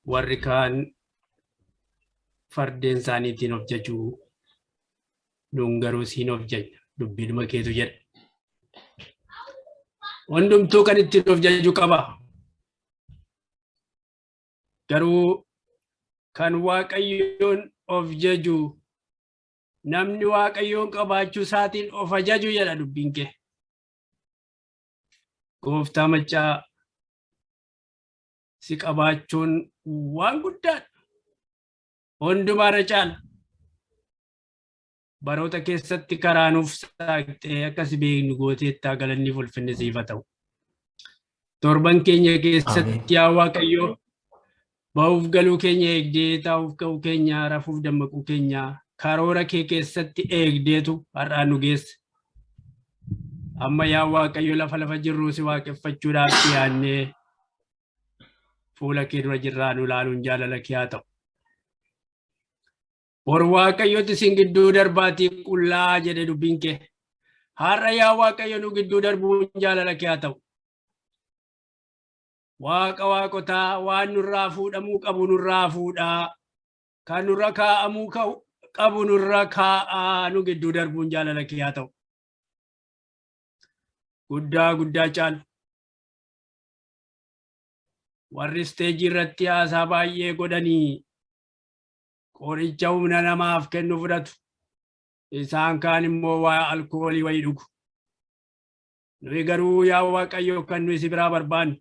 Warri kaan fardeen isaaniitiin of jaju, nuun garuu siin of jajna. Dubbiinuma keetu jedha. Hundumtuu kan ittiin of jaju qaba. Garuu kan Waaqayyoon of jaju, namni Waaqayyoon qabaachuu isaatiin of ajaju jedha dubbiin kee. Gooftaa maccaa, si qabaachuun waan guddaadha. Hundumaarra caala. Baroota keessatti karaa nuuf saaqxee akka si beeknu gooteettaa, galanni ulfinni siif haa ta'u. Torban keenya keessatti yaa Waaqayyo, ba'uuf galuu keenya eegdee, taa'uuf ka'uu keenya, rafuuf dammaquu keenya karoora kee keessatti eegdeetu har'aan nu geesse. Amma yaa Waaqayyo, lafa jirruu si waaqeffachuudhaaf dhiyaannee fuula kee dura jirraa, nu ilaaluun jaalala kee haa ta'u. Bor Waaqayyotti isin gidduu darbaatii qullaa jedhe dubbiin kee. Har'a yaa Waaqayyo, nu gidduu darbuun jaalala kee haa ta'u. Waaqa waaqotaa, waan nurraa fuudhamuu qabu nurraa fuudhaa. Kan nurra kaa'amuu qabu nurra kaa'aa, nu gidduu darbuun jaalala kee haa ta'u. Guddaa guddaa caalu. Warri isteejii irratti haasaa baay'ee godhanii qoricha humna namaaf kennu fudhatu. Isaan kaan immoo waa alkoolii wayii dhugu. Nuyi garuu yaa Waaqayyo, kan nuyi si biraa barbaannu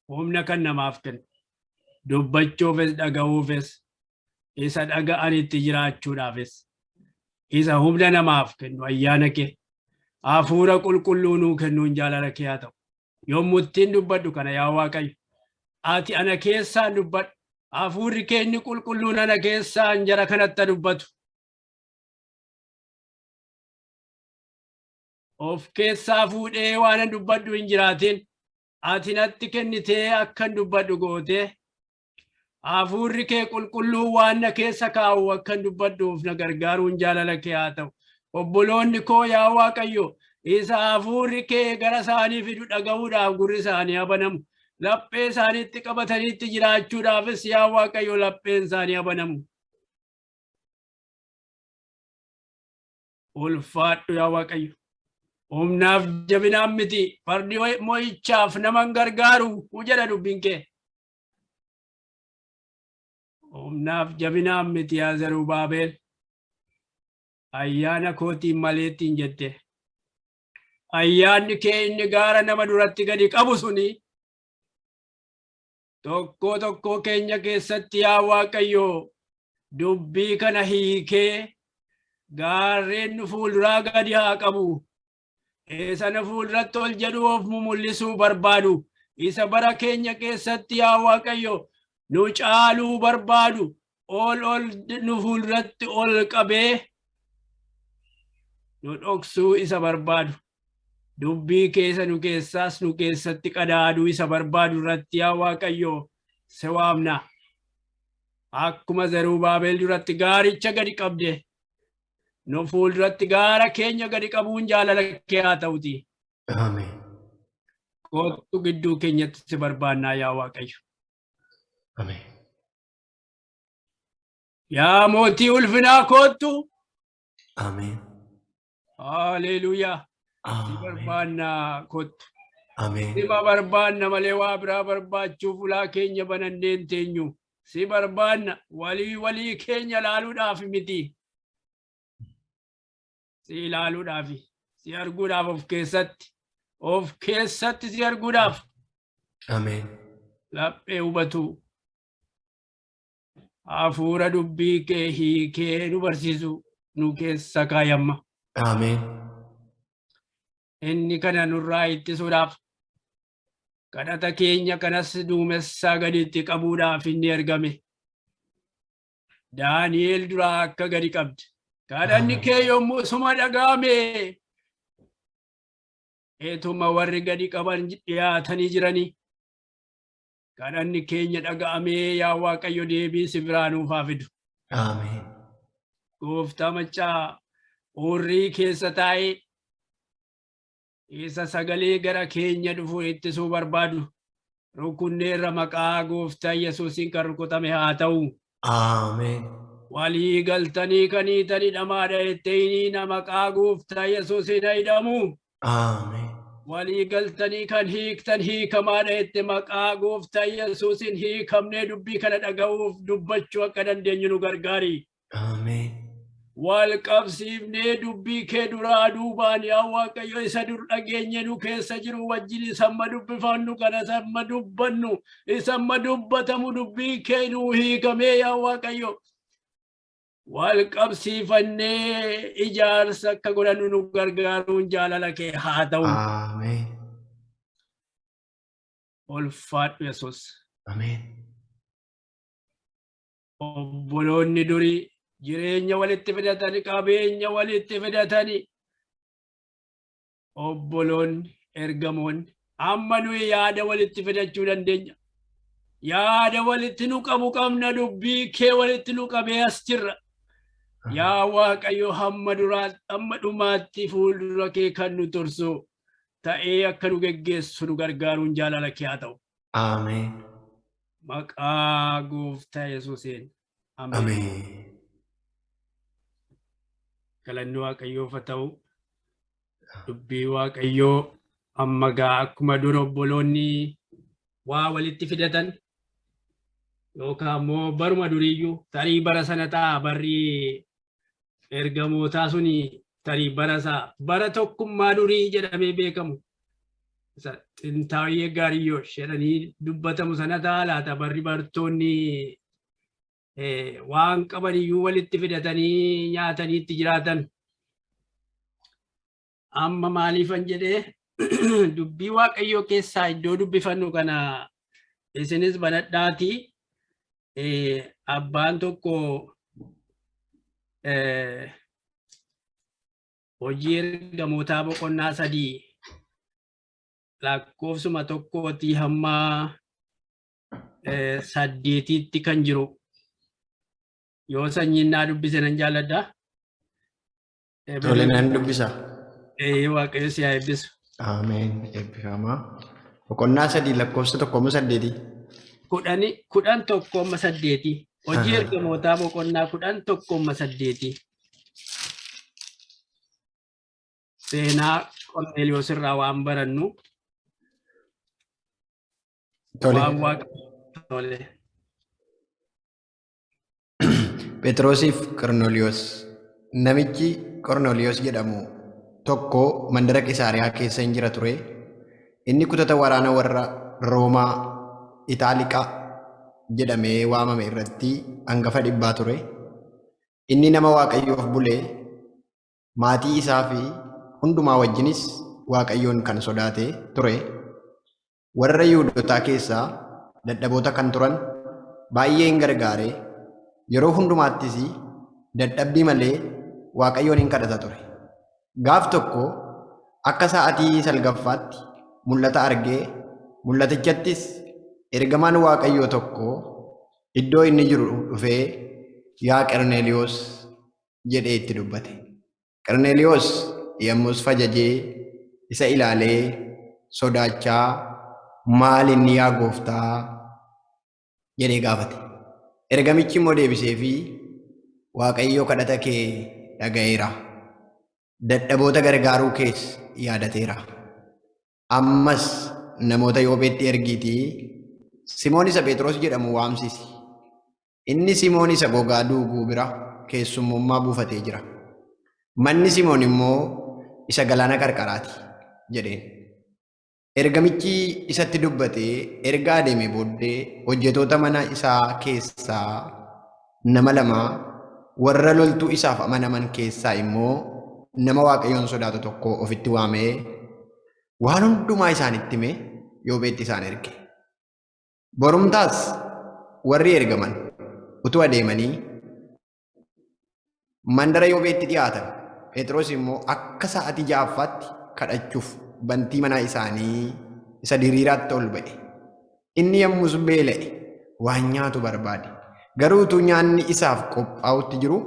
humna kan namaaf kennu. Dubbachuufis, dhaga'uufis, isa dhaga'anitti jiraachuudhaafis isa humna namaaf kennu, ayyaana kee, hafuura qulqulluu nuu kennuun jaalala kee haa ta'u. Yommuu ittiin dubbadhu kana, yaa Waaqayyo, ati ana keessaan dubbadhu. Hafuurri kee inni qulqulluun ana keessaan jara kanatti dubbatu. Of keessaa fuudhee waan an dubbadhu hin jiraatin. Ati natti kennitee akkan dubbadhu gootee, hafuurri kee qulqulluu waan na keessa kaa'u akkan dubbadhuuf na gargaaruun jaalala kee haa ta'u. Obboloonni koo, yaa Waaqayyo, isa hafuurri kee gara isaanii fidu dhaga'uudhaaf gurri isaanii haa banamu. Laphee isaaniitti qabataniitti jiraachuudhaafis, yaa Waaqayyo, lapheen isaanii haa banamu. Ulfaadhu yaa Waaqayyo. Humnaaf jabinaan miti, fardi mo'ichaaf nama hin gargaaru jedha dubbiin kee. Humnaaf jabinaan miti, yaa Zerubaabel. Ayyaana kootiin maleettiin jette. Ayyaanni kee inni gaara nama duratti gadi qabu suni tokkoo tokkoo keenya keessatti, yaa Waaqayyo, dubbii kana hiikee gaarreen nu fuulduraa gadi haa qabu. Isa nu fuulduratti ol jedhu of mumul'isuu barbaadu. Isa bara keenya keessatti, yaa Waaqayyo, nu caaluu barbaadu ol ol nu fuulduratti ol qabee nu dhoksuu isa barbaadu. Dubbii keessa nu keessaas nu keessatti qadaaduu isa barbaadu irratti, yaa Waaqayyo, si waamna. Akkuma Zerubaabel duratti gaaricha gadi qabde, nu fuulduratti gaara keenya gadi qabuun jaalala kee haa ta'uti. Ameen. Kottu, gidduu keenyatti si barbaannaa, yaa Waaqayyo. Ameen. Yaa mootii ulfinaa, kottu. Ameen. Haleluuyaa. Si Ameen. barbaannaa, kottu. Ameen. Sima barbaanna malee waa biraa barbaachuuf ulaa keenya banannee hin teenyu. Si barbaanna, walii walii keenya ilaaluudhaaf miti. Si ilaaluudhaaf, si arguudhaaf, of keessatti si arguudhaaf. Ameen. Laphee hubatu, hafuura dubbii kee hiikee nu barsiisu nu keessa kaayamma. Ameen. Inni kana nurraa ittisuudhaaf, kadhata keenya kanas duumessaa gaditti qabuudhaaf inni ergame. Daani'el duraa akka gadi qabde. Kadhanni kee yommuu suma dhaga'ame, etuma warri gadi qaban dhiyaatanii jiranii. Kadhanni keenya dhaga'amee, yaa Waaqayyo, deebii si biraa nuuf haa fidu. Ameen. Gooftaa maccaa, urrii keessa taa'ee isa sagalee gara keenya dhufu ittisuu barbaadu Rukunneerra maqaa gooftaa Yesuusiin kan rukutame haa ta'u. Ameen. Walii galtanii kan hiitan hidhamaadha jettee hiniina maqaa gooftaa Yesuusiin haa hidhamu. Ameen. Walii galtanii kan hiiktan hiikamaadha jette maqaa gooftaa Yesuusiin hiikamnee dubbii kana dhaga'uuf dubbachuu akka dandeenyu nu gargaari. Ameen. Wal qabsiifnee dubbii kee duraa duubaan yaa Waaqayyo isa dur dhageenye nu keessa jiru wajjin isa amma dubbifannu kana isa amma dubbannu isa amma dubbatamu dubbii kee nuu hiikamee yaa Waaqayyo. Wal qabsiifannee ijaarsa akka godhannu nu gargaaruun jaalala kee haa ta'u. Ameen. Ulfaadhu Yesuus. Ameen. Obboloonni durii jireenya walitti fidatani, qabeenya walitti fidatani. Obboloonni ergamoonni amma nuyi yaada walitti fidachuu dandeenya. Yaada walitti nu qabu qabna, dubbii kee walitti nu qabee as jirra. Yaa Waaqayyo hamma duraatti hamma dhumaatti fuuldura kee kan nu tursu ta'ee akka nu geggeessu nu gargaaruun jaalala kee haa ta'u. Ameen. Maqaa gooftaa Yesuusiin. Ameen. Ameen. Galanni Waaqayyoof haa ta'u. Dubbii Waaqayyoo amma gaa akkuma dur obboloonni waa walitti fidatan yookaan immoo baruma duriiyyuu tarii bara sana ta'a barri ergamootaa suni tarii bara isaa bara tokkummaa durii jedhamee beekamu. Isa xintaawii gaariyyoo jedhanii dubbatamu sana ta'a laata barri bartoonni waan qaban iyyuu walitti fidatanii nyaatanii itti jiraatan. Amma maaliifan jedhee dubbii Waaqayyoo keessaa iddoo dubbifannu kana isinis banadhaatii abbaan tokko hojii ergamootaa boqonnaa 3 lakkoofsuma 1tii hamma 8tti kan jiru yoo sanyiin naa dubbise nan jaalladha. Tole nan dubbisa. Waaqayyo si haa eebbisu. Ameen. Eebbifamaa. Boqonnaa 3 lakkoofsa 1 amma 8. 10 1 amma 8. Hojii ergamootaa boqonnaa 10 1 amma 8. Seenaa Qorneeliyoos irraa waan barannu. Tole. Waan waaqa tole. Phexrosiif Qorneeliyoos. Namichi Qorneeliyoos jedhamu tokko mandara Qisaariyaa keessa hin jira ture. Inni kutata waraana warra Roomaa Itaaliqaa jedhamee waamame irratti hangafa dhibbaa ture. Inni nama Waaqayyoof bulee maatii isaa fi hundumaa wajjinis Waaqayyoon kan sodaate ture. Warra Yihuudootaa keessaa dadhaboota kan turan baay'ee hin gargaare. Yeroo hundumaattis dadhabbii malee Waaqayyoon hin kadhata ture. Gaaf tokko akka sa'aatii salgaffaatti mul'ata argee mul'atichattis ergamaan Waaqayyoo tokko iddoo inni jiru dhufee yaa Qorneeliyoos jedhee itti dubbate. Qorneeliyoos yommus fajajee isa ilaalee sodaachaa maal inni yaa gooftaa jedhee gaafate. Ergamichi immoo deebiseefii Waaqayyo kadhata kee dhaga'eera. Dadhaboota gargaaruu kees yaadateera. Ammas namoota Yoopheetti ergiitii Simoon isa Phexros jedhamu waamsisi. Inni Simoon isa gogaa duuguu bira keessummummaa buufatee jira. Manni Simoon immoo isa galaana qarqaraati jedheen. Ergamichi isatti dubbatee erga adeeme booddee hojjetoota mana isaa keessaa nama lama warra loltuu isaaf amanaman keessaa immoo nama Waaqayyoon sodaatu tokko ofitti waamee waan hundumaa isaanitti hime Yoopheetti isaan erge. Borumtaas warri ergaman utuu adeemanii mandara Yoopheetti dhiyaatan. Phexros immoo akka sa'aatii ja'affaatti kadhachuuf bantii mana isaanii isa diriiraatti ol ba'e. Inni yommus beela'e waan nyaatu barbaade. Garuu utuu nyaanni isaaf qophaa'utti jiru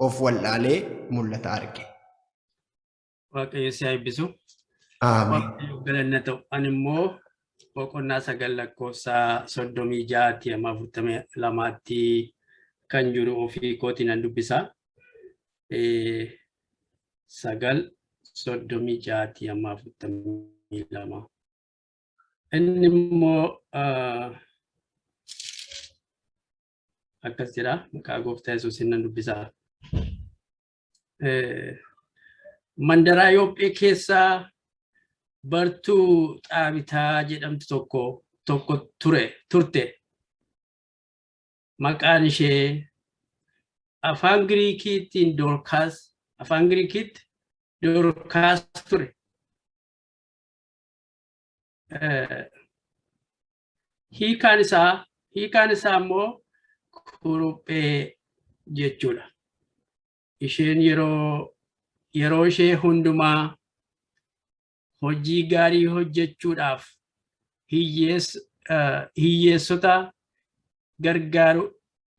of wallaalee mul'ata arge. Waaqayyo si haa eebbisu. Ameen. Waaqayyo galanna ta'u. Ani immoo boqonnaa 9 lakkoofsa 36tti amma 42tti kan jiru ofii kootiin nan dubbisa. 9 36tti amma 42. Inni immoo akkas jedha, maqaa Gooftaa Yesuusiin nan dubbisa. Mandaraa Yoophee keessaa bartuu Xaabitaa jedhamtu tokko tokko ture turte. Maqaan ishee afaan Giriikiittiin Doorkaas, afaan Giriikiitti Doorkaas ture. Hiikaan isaa immoo kuruphee jechuudha. Isheen yeroo ishee hundumaa hojii gaarii hojjechuudhaaf hiyyeessota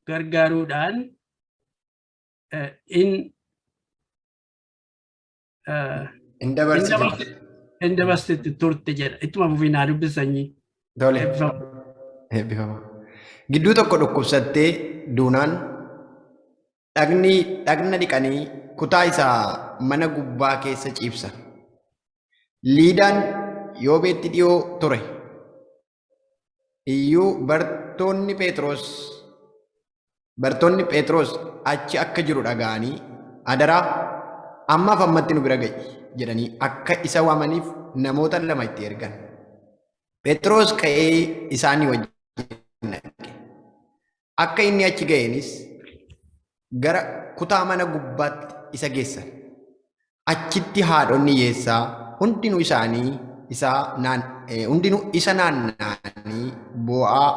gargaaruudhaan in In dabarsite. In dabarsite turte jedha. Ittuma fufinaa dubbisanii. Tole. Eebbifama. Gidduu tokko dhukkubsattee duunaan dhagni dhagna dhiqanii kutaa isaa mana gubbaa keessa ciibsan. Liidaan Yoobeetti dhiyoo ture. Iyyuu bartoonni Phexros achi akka jiru dhaga'anii, "Adaraa, ammaaf ammatti nu bira ga'i," jedhanii akka isa waamaniif namoota lama itti ergan. Phexros ka'ee isaanii wajjin dhaqe. Akka inni achi ga'eenis gara kutaa mana gubbaatti isa geessan. Achitti haadhonni hiyyeessaa hundinuu isaanii isaa naan hundinuu isa naanna'anii boo'aa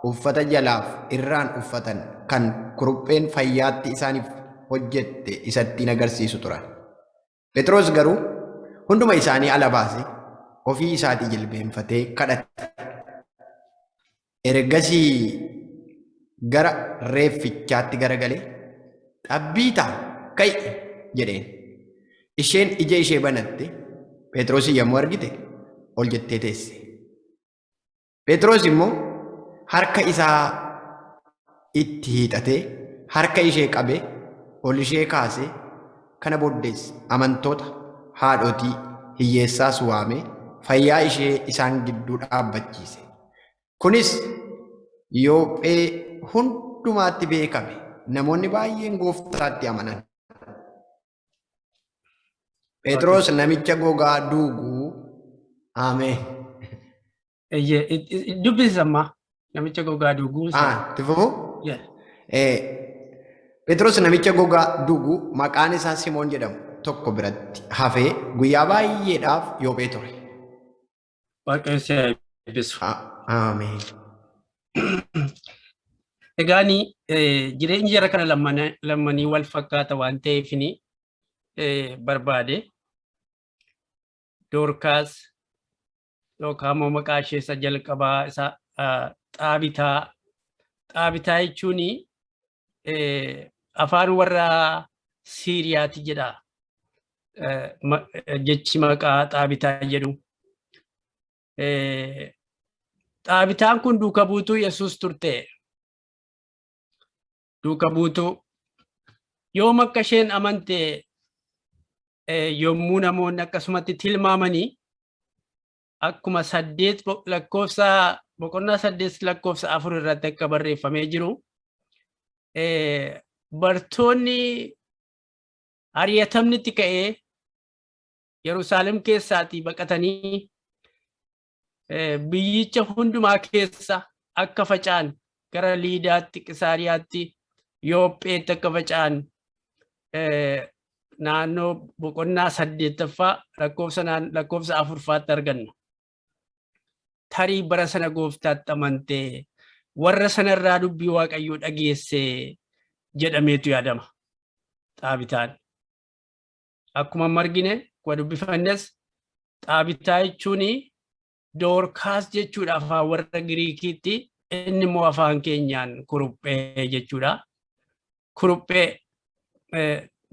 uffata jalaaf irraan uffatan kan kurupheen fayyaatti isaaniif hojjette isatti agarsiisu turan. Phexros garuu hunduma isaanii ala baase, ofii isaatii jilbeenfatee kadhate. Ergasii gara reeffichaatti garagalee, "Xabbiitaa, ka'i!" jedheen. Isheen ija ishee banatte, Phexrosin yommuu argite ol jettee teesse. Phexros immoo harka isaa itti hiixatee harka ishee qabee ol ishee kaasee, kana booddees amantoota haadhotii hiyyeessaas waamee fayyaa ishee isaan gidduu dhaabbachiise. Kunis Yoophee hundumaatti beekame. Namoonni baay'een Gooftaatti amanan. Phexros namicha gogaa duuguu. Ameen. Dubbisi ammaa namicha gogaa duuguu. Ah, itti fufu? Phexros namicha gogaa duuguu maqaan isaa Simoon jedhamu tokko biratti hafee guyyaa baay'eedhaaf Yoophee ture. Waaqayyo si haa eebbisu. Ameen. Egaani, jireenyi jara kana lammanii wal fakkaata waan ta'eefini barbaade. Doorkaas yookaan immoo maqaa ishee isa jalqabaa isa Xaabitaa. Xaabitaa jechuun afaan warra Siiriyaati jedha. Jechi maqaa Xaabitaa jedhu. Xaabitaan kun duuka buutuu Yesuus turte. Duuka buutuu. Yoom akka isheen amante yommuu namoonni akkasumatti tilmaamanii, akkuma 8 lakkoofsa, boqonnaa 8 lakkoofsa 4 irratti akka barreeffamee jiru, bartoonni ari'atamnitti ka'ee Yerusaalem keessaatii baqatanii biyyicha hundumaa keessa akka faca'an, gara Liidaatti, Qisaariyaatti, Yoopheetti akka faca'an naannoo boqonnaa saddeettaffaa lakkoofsa afurfaatti arganna. Tarii bara sana Gooftaatti amantee warra sanarraa dubbii Waaqayyoo dhageesse jedhameetu yaadama. Xaabitaan. Akkuma amma argine, akkuma dubbifannes, Xaabitaa jechuun Doorkaas jechuudha afaan warra Giriikiitti, inni immoo afaan keenyaan kuruphee jechuudha. Kuruphee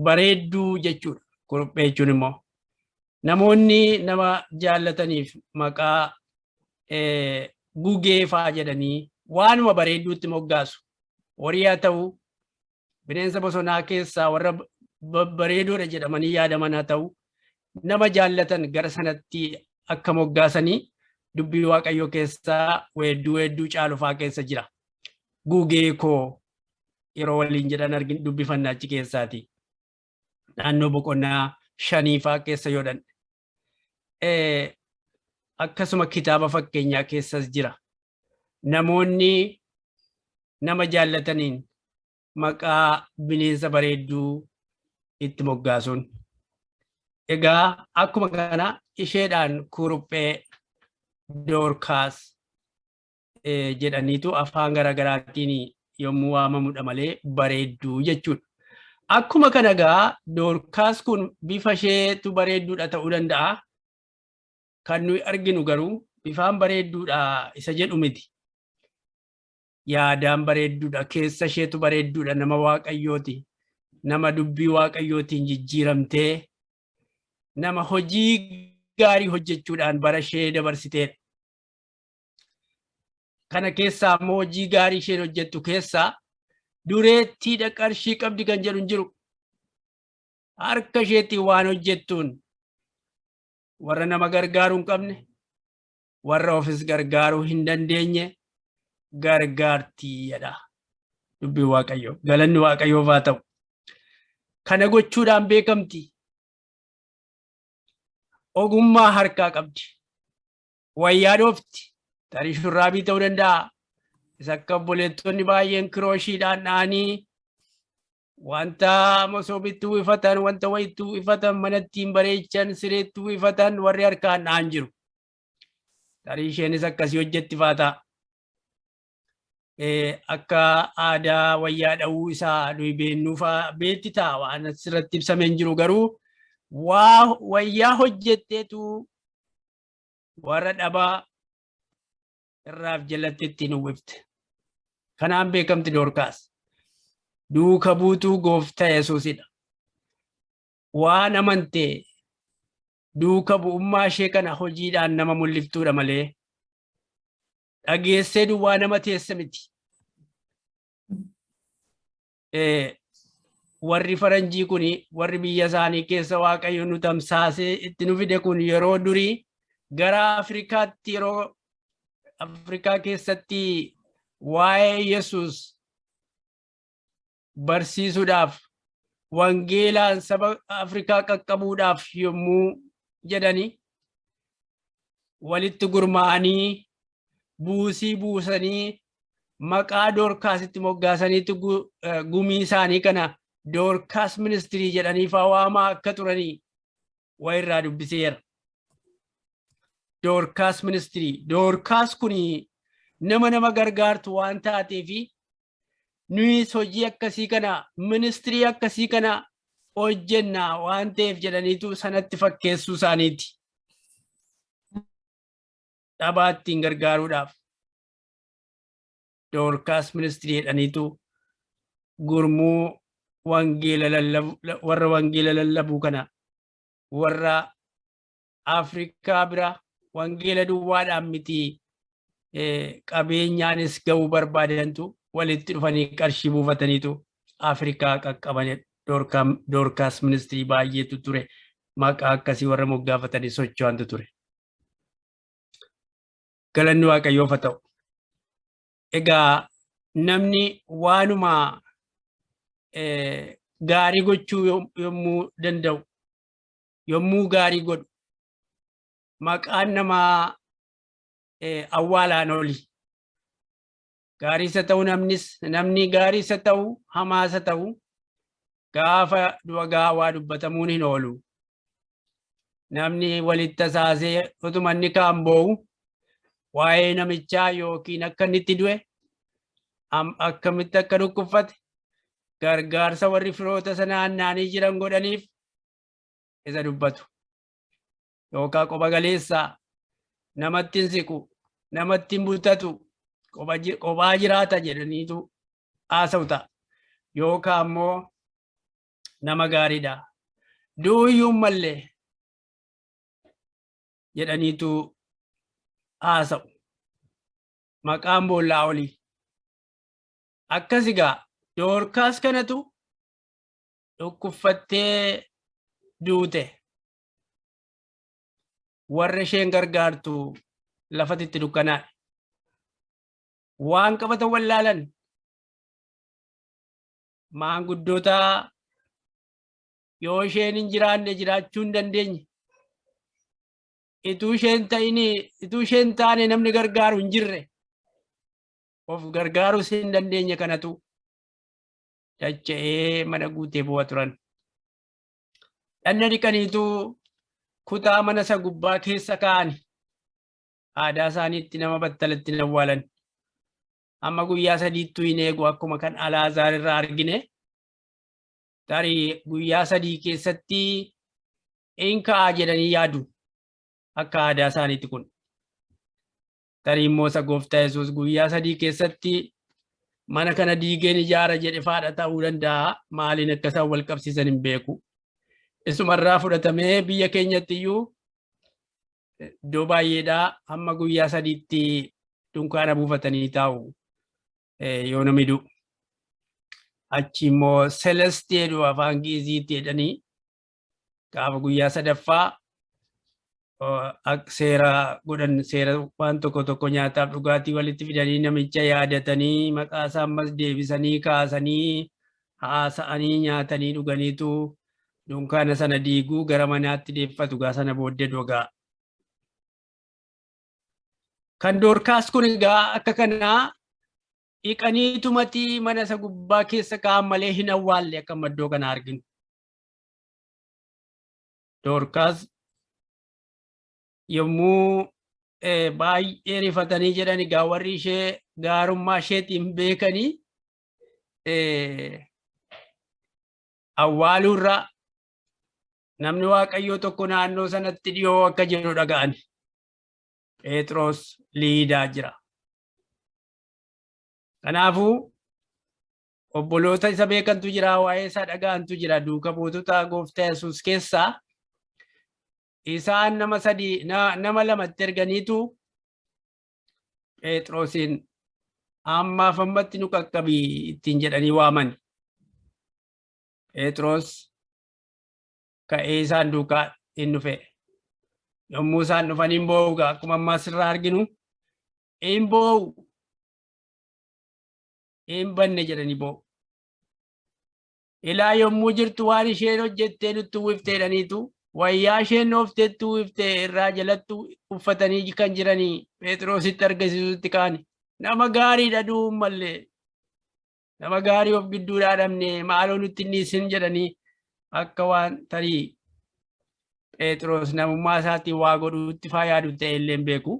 bareedduu jechuudha. Kuruphee jechuun immoo namoonni nama jaallataniif maqaa Gugee faa jedhanii waanuma bareedduutti moggaasu. Horii haa ta'u, bineensa bosonaa keessaa warra babbareedoodha jedhamanii yaadaman haa ta'u, nama jaallatan gara sanatti akka moggaasanii dubbii Waaqayyoo keessaa weedduu weedduu caalufaa keessa jira. Gugee koo yeroo waliin jedhan argin dubbifannaa achi keessaati. Naannoo boqonnaa shaniifaa keessa yoo dhanne. Akkasuma kitaaba fakkeenyaa keessas jira. Namoonni nama jaallataniin maqaa bineensa bareedduu itti moggaasuun. Egaa akkuma kana isheedhaan kuruphee, Doorkaas jedhaniitu afaan garaagaraatiin yommuu waamamudha malee bareedduu jechuudha. Akkuma kana egaa Doorkaas kun bifa isheetu bareedduudha ta'uu danda'a. Kan nuyi arginu garuu bifaan bareedduudha isa jedhu miti. Yaadaan bareedduudha, keessa isheetu bareedduudha, nama Waaqayyooti. Nama dubbii Waaqayyootiin jijjiiramtee, nama hojii gaarii hojjechuudhaan bara ishee dabarsiteedha. Kana keessaa immoo hojii gaarii isheen hojjettu keessaa dureettiidha, qarshii qabdi kan jedhu hin jiru. Harka isheetiin waan hojjettuun warra nama gargaaruu hin qabne, warra ofis gargaaruu hin dandeenye gargaartii jedha dubbiin Waaqayyoo. Galanni Waaqayyoof haa ta'u. Kana gochuudhaan beekamti. Ogummaa harkaa qabdi. Wayyaa dhoofti. Tarii shurraabii ta'uu danda'a. Isa akka obboleettonni baay'een kirooshiidhaan dha'anii wanta masoobitti uwwifatan, wanta wayitti uwwifatan, mana ittiin bareechan, sireetti uwwifatan warri harkaan dha'an jiru. Tarii isheenis akkasii hojjetti faa ta'a. Akka aadaa wayyaa dha'uu isaa nuyi beennuu faa beetti ta'a, waan asirratti ibsamee hin jiru, garuu waa wayyaa hojjetteetu warra dhabaa irraaf jalatti ittiin uwwifte. Kanaan beekamti Doorkaas. Duuka buutuu Gooftaa Yesuusidha. Waan amantee duuka bu'ummaa ishee kana hojiidhaan nama mul'iftuudha malee dhageessee duwwaa nama teesse miti. Warri faranjii kun, warri biyya isaanii keessa Waaqayyo nu tamsaasee itti nu fide kun, yeroo durii gara Afrikaatti, yeroo Afrikaa keessatti waa'ee Yesuus barsiisuudhaaf, wangeelaan saba Afrikaa qaqqabuudhaaf yommuu jedhani walitti gurmaa'anii buusii buusanii maqaa Doorkaasitti moggaasaniitti gumii isaanii kana Doorkaas Ministry jedhanii faa waamaa akka turanii wayirraa dubbiseera. Doorkaas Ministry. Doorkaas kun nama nama gargaartu waan taateefi nuyis hojii akkasii kana, ministry akkasii kana hojjenna waan ta'eef jedhaniitu sanatti fakkeessuu isaaniiti. Dhabaa ittiin gargaaruudhaaf Doorkaas Ministry jedhaniitu gurmuu wangeela lallabu, warra wangeela lallabuu kana, warra Afrikaa bira wangeela duwwaadhaan miti qabeenyaanis ga'uu barbaadantu walitti dhufanii qarshii buufataniitu Afrikaa qaqqaban. Doorkaas Ministry baay'eetu ture. Maqaa akkasii warra moggaafatanii socho'antu ture. Galanni Waaqayyoof haa ta'u. Egaa namni waanuma gaarii gochuu yommuu danda'u, yommuu gaarii godhu, maqaan namaa awwaalaan oli. Gaariisa ta'u, namnis namni gaariisa ta'u, hamaasa ta'u, gaafa du'a gaawaa dubbatamuun hin oolu. Namni walitti tasaasee utuma inni kaan boo'u waa'ee namichaa yookiin akka inni itti du'e, akkamitti akka dhukkubfate, gargaarsa warri firoota sanaa naanii jiran godhaniif isa dubbatu. Yookaan qoba galeessaa, namatti hin siqu, namatti hin butatu, qophaa jiraata jedhaniitu haasa'u ta'a. Yookaan immoo nama gaariidha, du'uyyuu mallee jedhaniitu haasa'u. Maqaan boollaa olii. Akkas egaa Doorkaas kanatu dhukkubfattee duute. Warra isheen gargaartu lafatti itti dukkanaa'e. Waan qabatan wallaalan maanguddoota yoo isheen hin jiraanne jiraachuu hin dandeenye. Ituu isheen ta'ini ituu isheen taane namni gargaaru hin jirre. Of gargaaruus hin dandeenye kanatu dacha'ee mana guutee bu'a turan. Dhanna dhiqaniitu kutaa mana isa gubbaa keessa kaa'ani. Aadaa isaaniitti nama battalatti hin awwaalan. Amma guyyaa sadiittuu hin eegu akkuma kan Alaazaar irraa argine. Tarii guyyaa 3 keessatti in ka'a jedhanii yaadu akka aadaa isaaniitti kun. Tarii immoo isa gooftaa Yesuus guyyaa 3 keessatti mana kana diigeen ijaara jedhe faadha ta'uu danda'a. Maaliin akka isaan wal qabsiisan hin beeku. Isumarraa fudhatamee biyya keenyatti iyyuu iddoo baay'eedhaa hamma guyyaa 3tti dunkaana buufatanii taa'u yoo namni du'u. Achi immoo Celeste jedhu afaan Gi'iziitti jedhanii gaafa guyyaa sadaffaa seera godhan, seera waan tokko tokko nyaataaf dhugaatii walitti fidanii namicha yaadatanii maqaa isaa ammas deebisanii kaasanii haasa'anii nyaatanii dhuganiitu dunkaana sana diiguu gara manaatti deeffatu gaa sana booddee dogaa. Kan Doorkaas kun egaa akka kanaa dhiqaniitumati mana isa gubbaa keessa kaa'an malee hin awwaalle akka iddoo kana arginu. Doorkaas yommuu baay'ee rifatanii jedhan egaa warri ishee gaarummaa isheetiin beekanii awwaaluurra namni Waaqayyoo tokko naannoo sanatti dhiyoo akka jiru dhaga'an. Phexros Liidaa jira. Kanaafuu obboloota isa beekantu jira, waa'ee isaa dhaga'antu jira, duuka buutota gooftaa Yesuus keessaa isaan nama sadii nama lamatti erganiitu Phexrosiin ammaaf ammatti nu qaqqabii ittiin jedhanii waaman. Phexros ka'ee isaan duukaa in dhufe. Yommuu isaan dhufan hin boo'u akkuma ammaa sirraa arginu hin boo'u. Hin banne jedhanii boo'u. Ilaa yommuu jirtu waan isheen hojjettee nutti uwwifte jedhaniitu wayyaa isheen dhoofteetti uwwifte irraa jalatti uffatanii kan jiranii Phexrositti argisiisutti kaani. Nama gaariidha du'uun mallee. Nama gaarii of gidduudhaa dhabne maaloo nutti hin dhiisin jedhanii akka waan tarii Phexros namummaa isaatiin waa godhuutti faa yaadu ta'e illee hin beeku.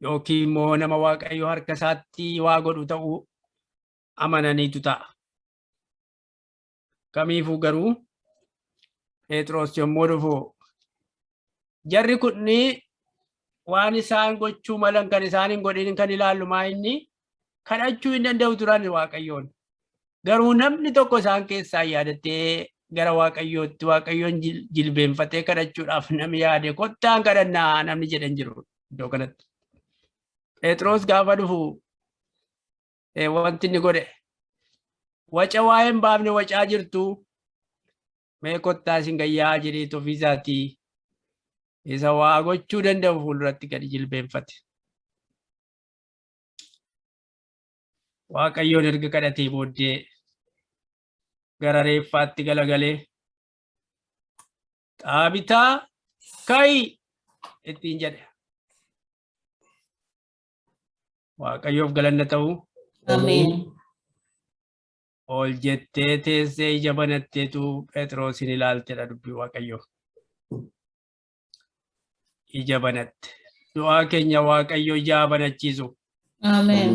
Yookiin immoo nama Waaqayyo harka isaatti waa godhu ta'uu amananiitu ta'a. Kamiifuu garuu Phexros yommuu dhufu jarri kunni waan isaan gochuu malan kan isaan hin godhin kan ilaallu maa inni kadhachuu hin danda'u turan Waaqayyoon. Garuu namni tokko isaan keessaa yaadattee gara Waaqayyootti Waaqayyoon jilbeenfatee kadhachuudhaaf namni yaade kottaan kadhannaa namni jedhan jiru iddoo kanatti. Phexros gaafa dhufu wanti inni godhe waca waa'ee hin baafne wacaa jirtu mee kottaa isin gayyaa jedheetu ofiisaatii isa waa gochuu danda'u fuulduratti gadi jilbeenfate. Waaqayyoon erga kadhatee booddee gara reeffaatti galagalee Xaabitaa ka'i ittiin jedhe. Waaqayyoof galanna ta'u. Ameen. Ol jettee teessee ija banatteetu Phexrosin ilaaltedha dubbii Waaqayyoo. Ija banatte. Du'aa keenya Waaqayyo ija banachiisu. Ameen.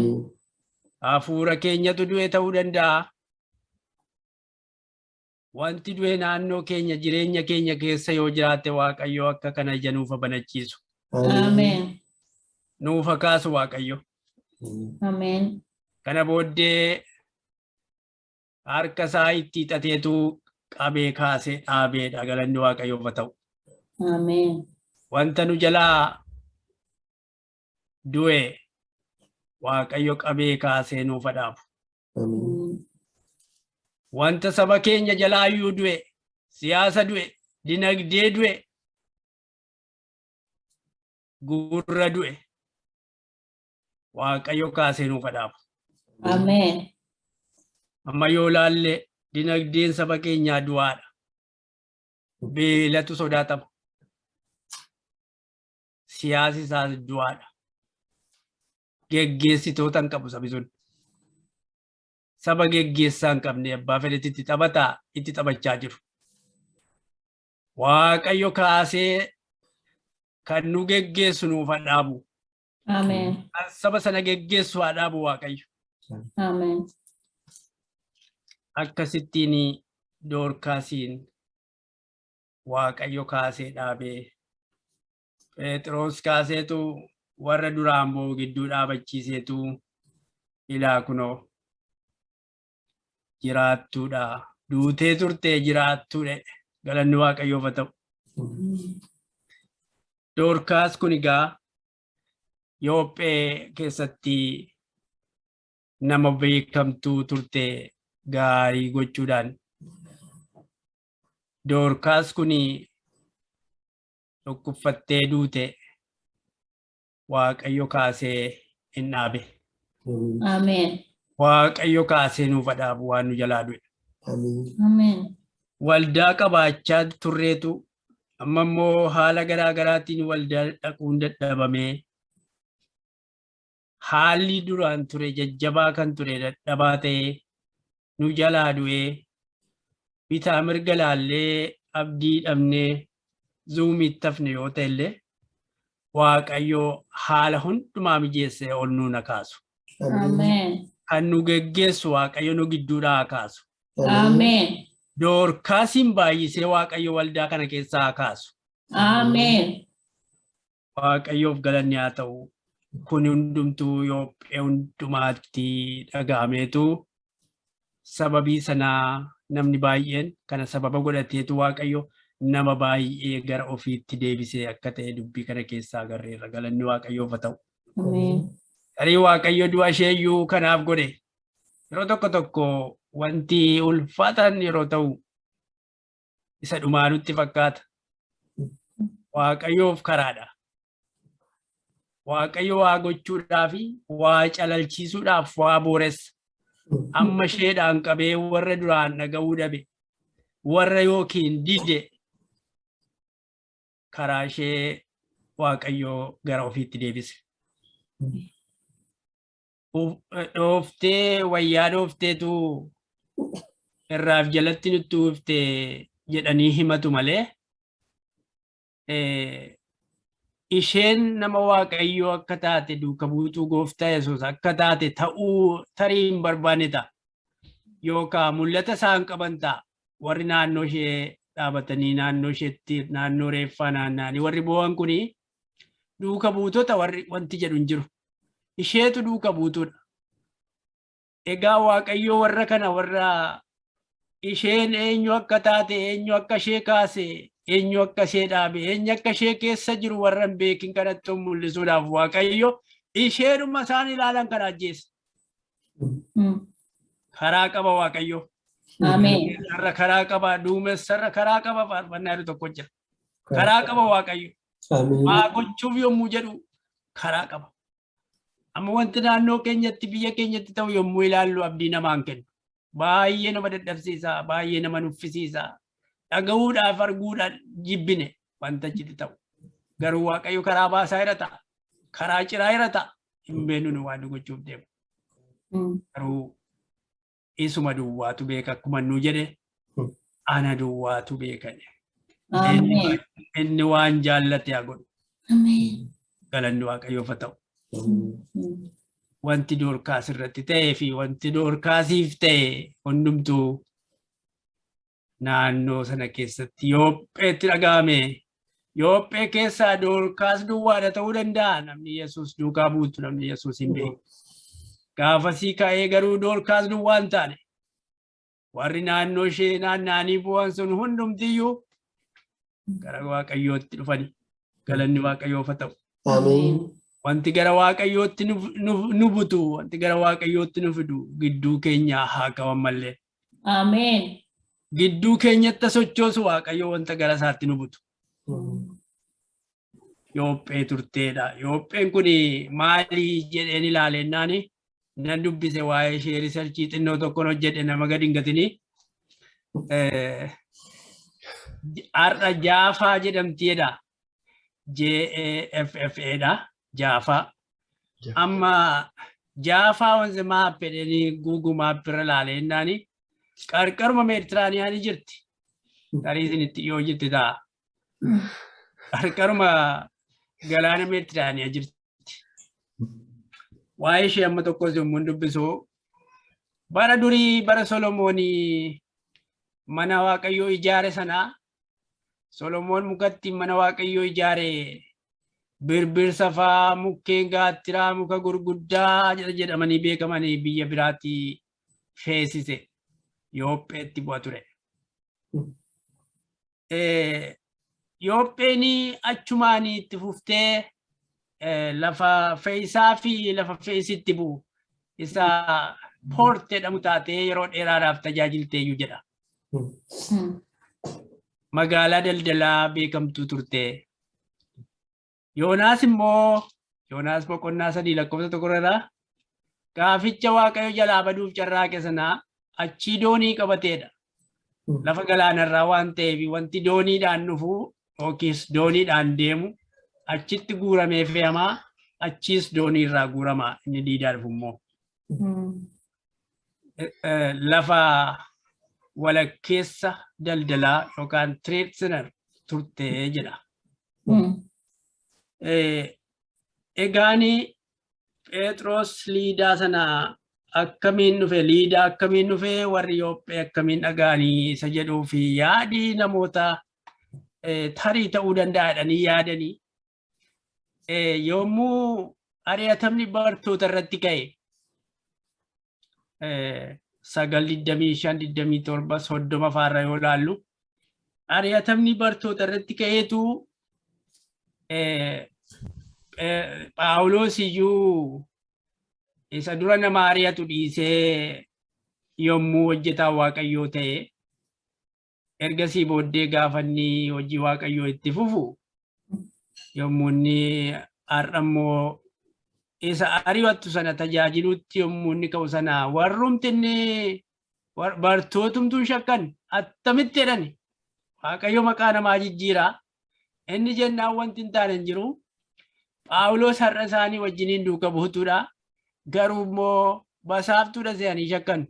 Hafuura keenyatu du'e ta'uu danda'a. Wanti du'e naannoo keenya jireenya keenya keessa yoo jiraate Waaqayyo akka kana ija nuufa banachiisu. Ameen. Nuufa kaasu Waaqayyo. Ameen. Kana booddee harka isaa itti hiixateetu qabee kaasee dhaabeedha galanni Waaqayyoof haa ta'u. Ameen. Wanta nu jalaa du'e Waaqayyo qabee kaasee nuuf haa dhaabu. Ameen. Wanta saba keenya jalaayyuu du'e, siyaasa du'e, dinagdee du'e, gurra du'e, Waaqayyo kaasee nuuf haa dhaabu. Ameen. Amma yoo laalle dinagdeen saba keenyaa du'aadha. Beelatu sodaatama. Siyaasi isaas du'aadha. Geggeessitoota hin qabu sabi sun. Saba geggeessaa hin qabne abbaa fedhetti itti taphataa itti taphachaa jiru. Waaqayyo kaasee kan nu geggeessu nuuf haa dhaabu. Ameen. Kan saba sana geggeessu haa dhaabu Waaqayyo. Ameen. Akkasittiin Doorkaasiin Waaqayyo kaasee dhaabee, Phexros kaaseetu warra duraan boo'u gidduu dhaabachiiseetu, ilaa kunoo jiraattuudha. Duutee turtee jiraattuudha. Galanni Waaqayyoof haa ta'u. Doorkaas kun egaa Yoophee keessatti nama beekamtuu turte gaarii gochuudhaan. Doorkaas kun dhukkubfattee duute, Waaqayyo kaasee hin dhaabe. Ameen. Waaqayyo kaasee nuuf haa dhaabu waan nu jalaa du'e. Ameen. Ameen. Waldaa qabaachaa turreetu amma immoo haala garaa garaatiin waldaa dhaquun dadhabamee, haalli duraan ture jajjabaa kan ture dadhabaa ta'ee nu jalaa du'ee, bitaa mirga laallee abdii dhabnee Zoomiitti hafne yoo ta'e illee, Waaqayyo haala hundumaa mijeessee ol nu na kaasu. Ameen. Kan nu geggeessu Waaqayyo nu gidduudhaa haa kaasu. Ameen. Doorkaasiin baay'isee Waaqayyo waldaa kana keessaa haa kaasu. Ameen. Waaqayyoof galanni haa ta'u. Kun hundumtuu Yoophee hundumaatti dhaga'ameetu, sababii sanaa namni baay'een kana sababa godhateetu Waaqayyo nama baay'ee gara ofiitti deebisee akka ta'e dubbii kana keessaa agarreerra. Galanni Waaqayyoof haa ta'u. Ameen. Tarii Waaqayyo du'a ishee iyyuu kanaaf godhe. Yeroo tokko tokko wanti ulfaatan yeroo ta'u isa dhumaa nutti fakkaata. Waaqayyoof karaadha. Waaqayyo waa gochuudhaa fi waa calalchiisuudhaaf waa booressa. Amma isheedhaan qabee warra duraan dhaga'uu dhabe, warra yookiin dide, karaa ishee Waaqayyo gara ofiitti deebise. Dhooftee wayyaa dhoofteetu irraaf jalatti nutti uwwifte jedhanii himatu malee, isheen nama Waaqayyoo akka taate, duuka buutuu gooftaa Yesuus akka taate ta'uu tarii hin barbaanne ta'a. Yookaan mul'ata isaan qaban ta'a. Warri naannoo ishee dhaabatanii naannoo isheetti naannoo reeffaa naanna'anii warri boo'an kuni duuka buutota warri wanti jedhu hin jiru. Isheetu duuka buutuudha. Egaa Waaqayyoo warra kana, warra isheen eenyu akka taate, eenyu akka ishee kaase, eenyu akka ishee dhaabe, eenyu akka ishee keessa jiru warra hin beekin kanatti mul'isuudhaaf Waaqayyo isheedhuma isaan ilaalan kana ajjeese. Karaa qaba Waaqayyo. Ameen. Irra karaa qaba, duumessarra karaa qaba faarfannaa jedhu tokko jira. Karaa qaba Waaqayyo. Ameen. Waa gochuuf yommuu jedhu karaa qaba. Amma wanti naannoo keenyatti, biyya keenyatti ta'u yommuu ilaallu abdii namaan kennu. Baay'ee nama dadhabsiisa, baay'ee nama nuffisiisa. Dhaga'uudhaaf arguudhaan jibbine wanta achitti ta'u. Garuu Waaqayyo karaa baasaa irra ta'a. Karaa ciraa irra ta'a. Hin beeknu nu waan gochuuf deemu. Garuu isuma duwwaatu beeka, akkuma nu jedhe, ana duwwaatu beeka. Ameen. Inni waan jaallate haa godhu. Ameen. Galanni Waaqayyoof haa ta'u. Wanti Doorkaas irratti ta'ee fi wanti Doorkaasiif ta'e hundumtuu naannoo sana keessatti Yoopheetti dhaga'ame. Yoophee keessaa Doorkaas duwwaadha ta'uu danda'a. Namni Yesuus duukaa buutu, namni Yesuus hin beeku. Gaafasii ka'ee garuu Doorkaas duwwaa hin taane. Warri naannoo ishee naanna'anii bu'an sun hundumtiyyuu gara Waaqayyootti dhufani. Galanni Waaqayyoof haa ta'u. Ameen. Wanti gara Waaqayyootti nu butu, wanti gara Waaqayyootti nu fidu gidduu keenyaa haa qaban malee. Ameen. Gidduu keenyatti sochoosu Waaqayyo wanta gara isaatti nu butu. Yoophee turteedha. Yoopheen kun maalii jedheen ilaalennaan nan dubbise, waa'ee ishee research xinnoo tokkoon hojjedhe, nama gadi hin gatinii. Har'a Jaafaa jedhamtiidha. Jaffa dha. Jaafaa. Amma Jaafaa wanti map jedhanii Google Map irra ilaalennaan qarqaruma Meeditiraaniyaanii jirti. Tarii isinitti dhiyoo jirti ta'a. Qarqaruma galaana Meeditiraaniyaa jirti. Waa'ee ishee amma tokkos yommuu dubbisu, bara durii, bara Solomoonii mana Waaqayyoo ijaare sana, Solomoon mukatti mana Waaqayyoo ijaare birbirsa faa, mukkeen gaattiraa, muka gurguddaa jedhamanii beekamanii biyya biraatti feesise, Yoopheetti bu'a ture. Yoopheen achumaan itti fuftee lafa fe'isaa fi lafa fe'isitti bu'u isa port jedhamu taatee yeroo dheeraadhaaf tajaajilteeyyuu jedha. Magaalaa daldalaa beekamtuu turte. Yoonaas immoo, Yoonaas boqonnaa 3 lakkoofsa 1 irraa, gaaficha Waaqayyo jalaa baduuf carraaqe sanaa achii doonii qabateedha. Lafa galaanarraa waan ta'eef, wanti dooniidhaan dhufu yookiis dooniidhaan deemu achitti guuramee fe'amaa, achiis dooniirraa guuramaa, inni diidaa dhufu immoo. Lafa walakkeessa daldalaa yookaan trade center turte jedha. Egaani Phexros Liidaa sana akkamiin dhufe, Liidaa akkamiin dhufe, warri Yoophee akkamiin dhaga'anii isa jedhuu fi yaadii namoota tarii ta'uu danda'a jedhanii yaadanii, yommuu ari'atamni bartoota irratti ka'e, 9, 25, 27, 30 faarra yoo laallu, ari'atamni bartoota irratti ka'eetu Phaawulos iyyuu isa dura nama ari'atu dhiisee yommuu hojjetaa Waaqayyoo ta'e, ergasii booddee gaafa inni hojii Waaqayyoo itti fufu, yommuu inni har'a immoo isa ari'attu sana tajaajiluutti yommuu inni ka'u sana, warrumti inni bartootumtuun shakkan, attamitti jedhani. Waaqayyo maqaa namaa jijjiiraa inni jennaan wanti hin taane hin jiru. Phaawulos har'a isaanii wajjiniin duuka buutuudha. Garuu immoo basaaftuudha se'anii shakkan.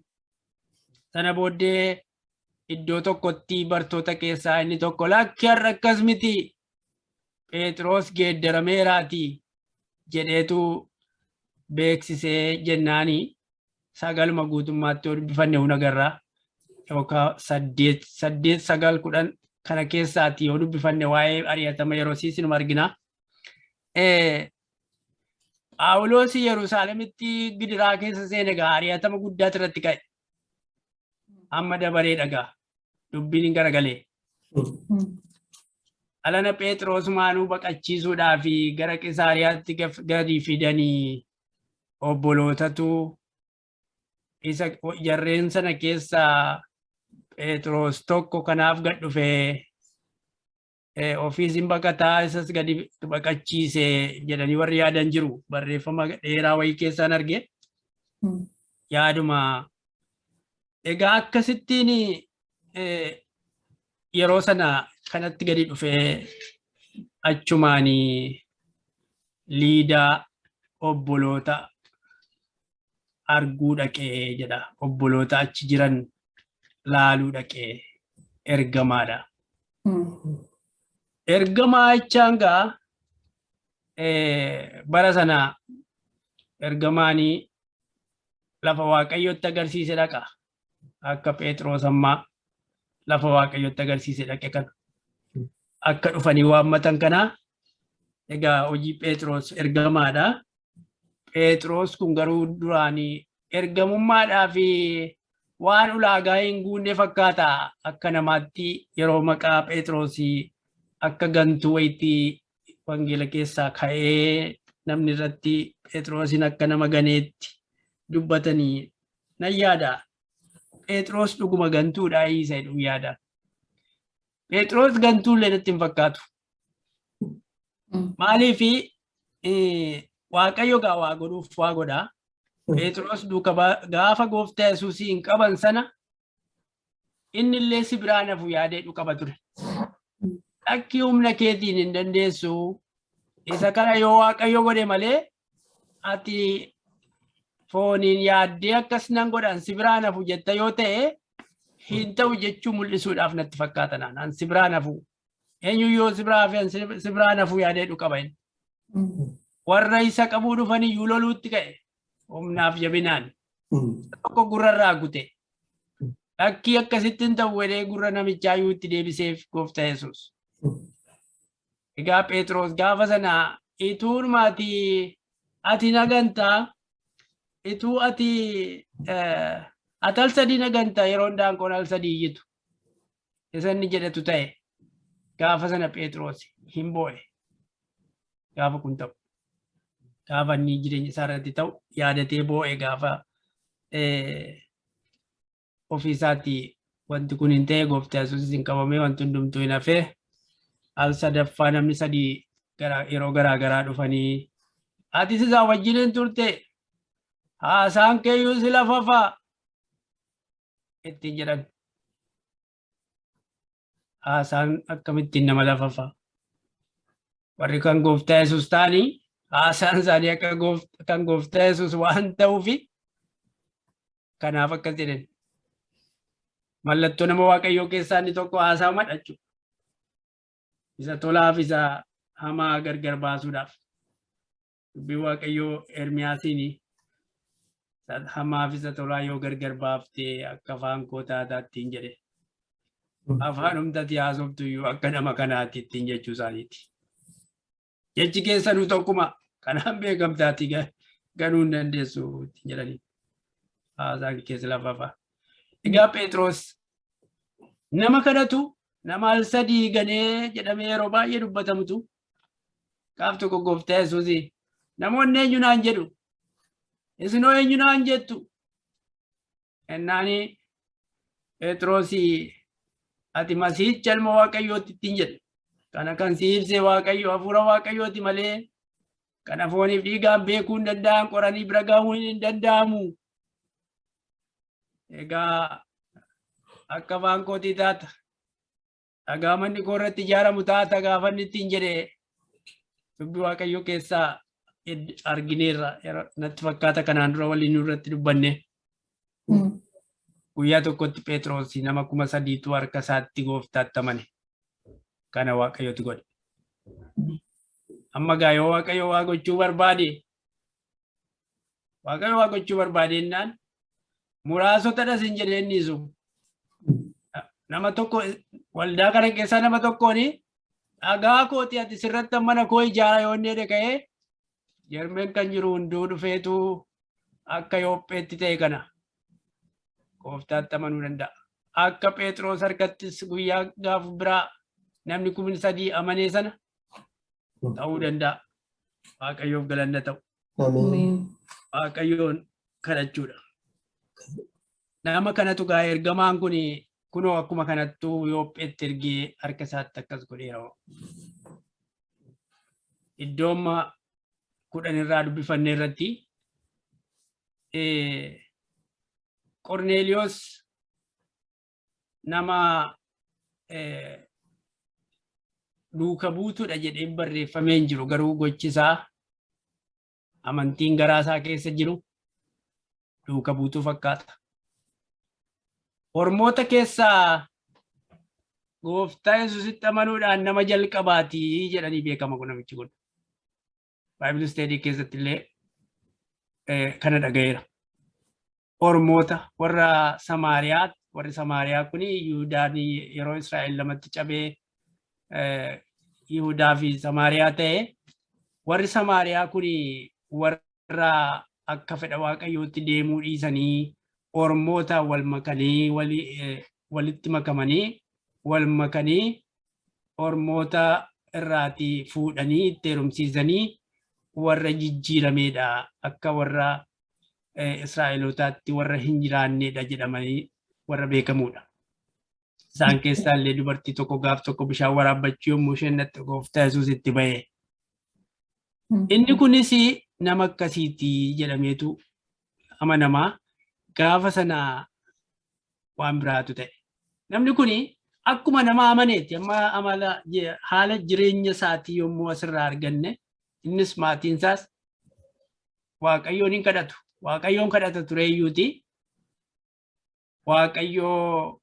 Sana booddee iddoo tokkotti bartoota keessaa inni tokko, "Lakki, har'a akkas miti, Phexros geeddarameeraati," jedheetu beeksisee jennaani, sagaluma guutummaatti yoo dubbifanne hun agarraa, yookaan 8, 8, 9, 10 kana keessaatti yoo dubbifanne, waa'ee ari'atama yeroo siisinuma argina. Phaawulos Yerusaalemitti gidiraa keessa seene egaa ari'atama guddaatu irratti ka'e. Amma dabaree dhagaa. Dubbiin hin garagalee. Alana Phexros maanuu baqachiisuudhaa fi gara Qisaariyaatti gadi fidanii, obbolootatu isa jarreen sana keessaa Phexros tokko kanaaf gad dhufee ofiis hin baqataa, isas gadi baqachiise jedhanii warri yaadan jiru. Barreeffama dheeraa wayii keessaan arge. Yaaduma egaa akkasittiin yeroo sana kanatti gadi dhufee achumaan Liidaa obboloota arguu dhaqee jedha. Obboloota achi jiran laaluu dhaqee ergamaadha. Ergamaa jechaan gaa bara sana ergamaanii lafa Waaqayyotti agarsiise dhaqa. Akka Phexros ammaa lafa Waaqayyotti agarsiise dhaqe kana. Akka dhufanii waammatan kana egaa hojii Phexros ergamaadha. Phexros kun garuu duraanii ergamummaadhaa fi waan ulaagaa hin guunne fakkaata, akka namaatti yeroo maqaa Phexros akka gantuu wayitti wangeela keessaa ka'ee. Namni irratti Phexrosin akka nama ganeetti dubbatanii nan yaada. Phexros dhuguma gantuudha isa jedhu yaada. Phexros gantuullee natti hin fakkaatu. Maaliif Waaqayyo gaa waa godhuuf waa godha. Phexros duuka gaafa gooftaa Yesuusii hin qaban sana inni illee si biraa nafu yaadee qaba ture. Lakki, humna keetiin hin dandeessu. Isa kana yoo Waaqayyo godhe malee ati fooniin yaaddee akkas nan godhan si biraa nafu jetta yoo ta'e hin ta'u jechuu mul'isuudhaaf natti fakkaata naan. An si biraa nafu. Eenyu yoo si biraa hafe si biraa nafu yaadee qaba inni. Warra isa qabuu dhufan iyyuu loluutti ka'e humnaaf jabinaan. Tokko gurrarraa gute. Lakkii, akkasitti hin ta'u jedhee gurra namichaa iyyuu itti deebiseef gooftaa Yesuus. Egaa Phexros gaafa sana ituun ati nagantaa, ituu ati al sadii nagantaa, yeroo indaanqoon al sadii iyyitu isa inni jedhetu ta'e. Gaafa sana Phexros hin boo'e. Gaafa kun ta'u, gaafa inni jireenya isaa irratti ta'u yaadatee boo'e. Gaafa ofii isaatii wanti kun hin ta'e, gooftaa Yesuus hin qabamee, wanti hundumtuu hin hafee, al sadaffaa namni sadii yeroo garaa garaa dhufanii, "Atis isaa wajjin turte, haasaan keeyyuu si lafafaa," ittiin jedhan. Haasaan akkamittiin nama lafafaa? Warri kan gooftaa Yesuus ta'anii haasaan isaanii akka kan gooftaa Yesuus waan ta'uufi kanaaf akkas jedhan. Mallattoo nama Waaqayyoo keessaa inni tokko haasaa madha jechuudha. Isa tolaaf isa hamaa gargar baasuudhaaf. Dubbii Waaqayyoo Ermiyaasiin, "Hamaaf isa tolaa yoo gargar baaftee akka afaan koo taataa," ittiin jedhe. Afaan humtati haasoftu iyyuu akka nama kanaatti ittiin jechuu isaaniiti. Jechi keessanuu tokkuma, kanaan beekamtaati, ganuu hin dandeessu ittiin jedhanii. Haasaan keessa lafafa. Egaa Phexros nama kadhatu, nama al sadii ganee jedhamee yeroo baay'ee dubbatamutu, gaaf tokko gooftaa Yesuusii, "Namoonni eenyu naan jedhu? Isinoo eenyu naan jettu?" Ennaani Phexrosii, "Ati Masiicha, ilma Waaqayyooti," ittiin jedhe. "Kana kan si ibse Waaqayyo, hafuura Waaqayyooti malee kana fooniif dhiigaan beekuu hin danda'an, qoranii bira gahuu hin danda'amu. Egaa akka afaan kootii taata. Dhagaa manni koo irratti ijaaramu taata," gaafa inni ittiin jedhe dubbii Waaqayyoo keessaa argineerra natti fakkaata, kanaan dura waliin nurratti dubbanne. Guyyaa tokkotti Phexros nama 3000tu harka isaatti gooftaatti amane. Kana Waaqayyotu godhe. Amma gaa yoo Waaqayyo waa gochuu barbaade, Waaqayyo waa gochuu barbaade jennaan muraasotadhas hin jedhee innisu. Nama tokko waldaa kana keessaa nama tokkoon, "Dhagaa kooti, ati sirratti mana koo ijaara," yoo inni jedhe, ka'ee Jarmeen kan jiru hunduu dhufeetu akka Yoopheetti ta'e kana gooftaatti amanuu danda'a. Akka Phexros harkattis guyyaa gaafa biraa namni 3000 amanee sana ta'uu danda'a. Waaqayyoof galanna ta'u. Ameen. Waaqayyoon kadhachuudha. Nama kanatu gaa ergamaan kun kunoo akkuma kanattuu Yoopheetti ergee harka isaatti akkas godheera. Iddoo amma 10 irraa dubbifanne irratti Qorneeliyoos nama duuka buutuudha jedhee barreeffamee hin jiru, garuu gochisaa, amantiin garaa isaa keessa jiru duuka buutuu fakkaata. Ormoota keessaa gooftaa Yesuusitti amanuudhaan nama jalqabaati jedhanii beekama kun namichi kun. Bible study keessatti illee kana dhaga'eera. Ormoota warra Samaariyaa, warri Samaariyaa kun Yihuudaan yeroo Israa'el lamatti cabee Yihudaa fi Samaariyaa ta'e, warri Samaariyaa kun warra akka fedha Waaqayyootti deemuu dhiisanii ormoota wal makanii, walitti makamanii, wal makanii, ormoota irraatii fuudhanii itti heerumsiisanii warra jijjiirameedha, akka warra Israa'elootaatti warra hin jiraanneedha jedhamanii warra beekamuudha. Isaan keessaa illee dubartii tokko gaaf tokko bishaan waraabbachuu yommuu isheen dhaqxe Gooftaa Yesuus itti ba'e. Inni kunis nama akkasiiti jedhameetu amanamaa. Gaafa sana waan biraatu ta'e. Namni kun akkuma nama amaneeti, amma amala haala jireenya isaatii yommuu asirraa arganne, innis maatiin isaas Waaqayyoon hin kadhatu. Waaqayyoon kadhata tureeyyuuti. Waaqayyoo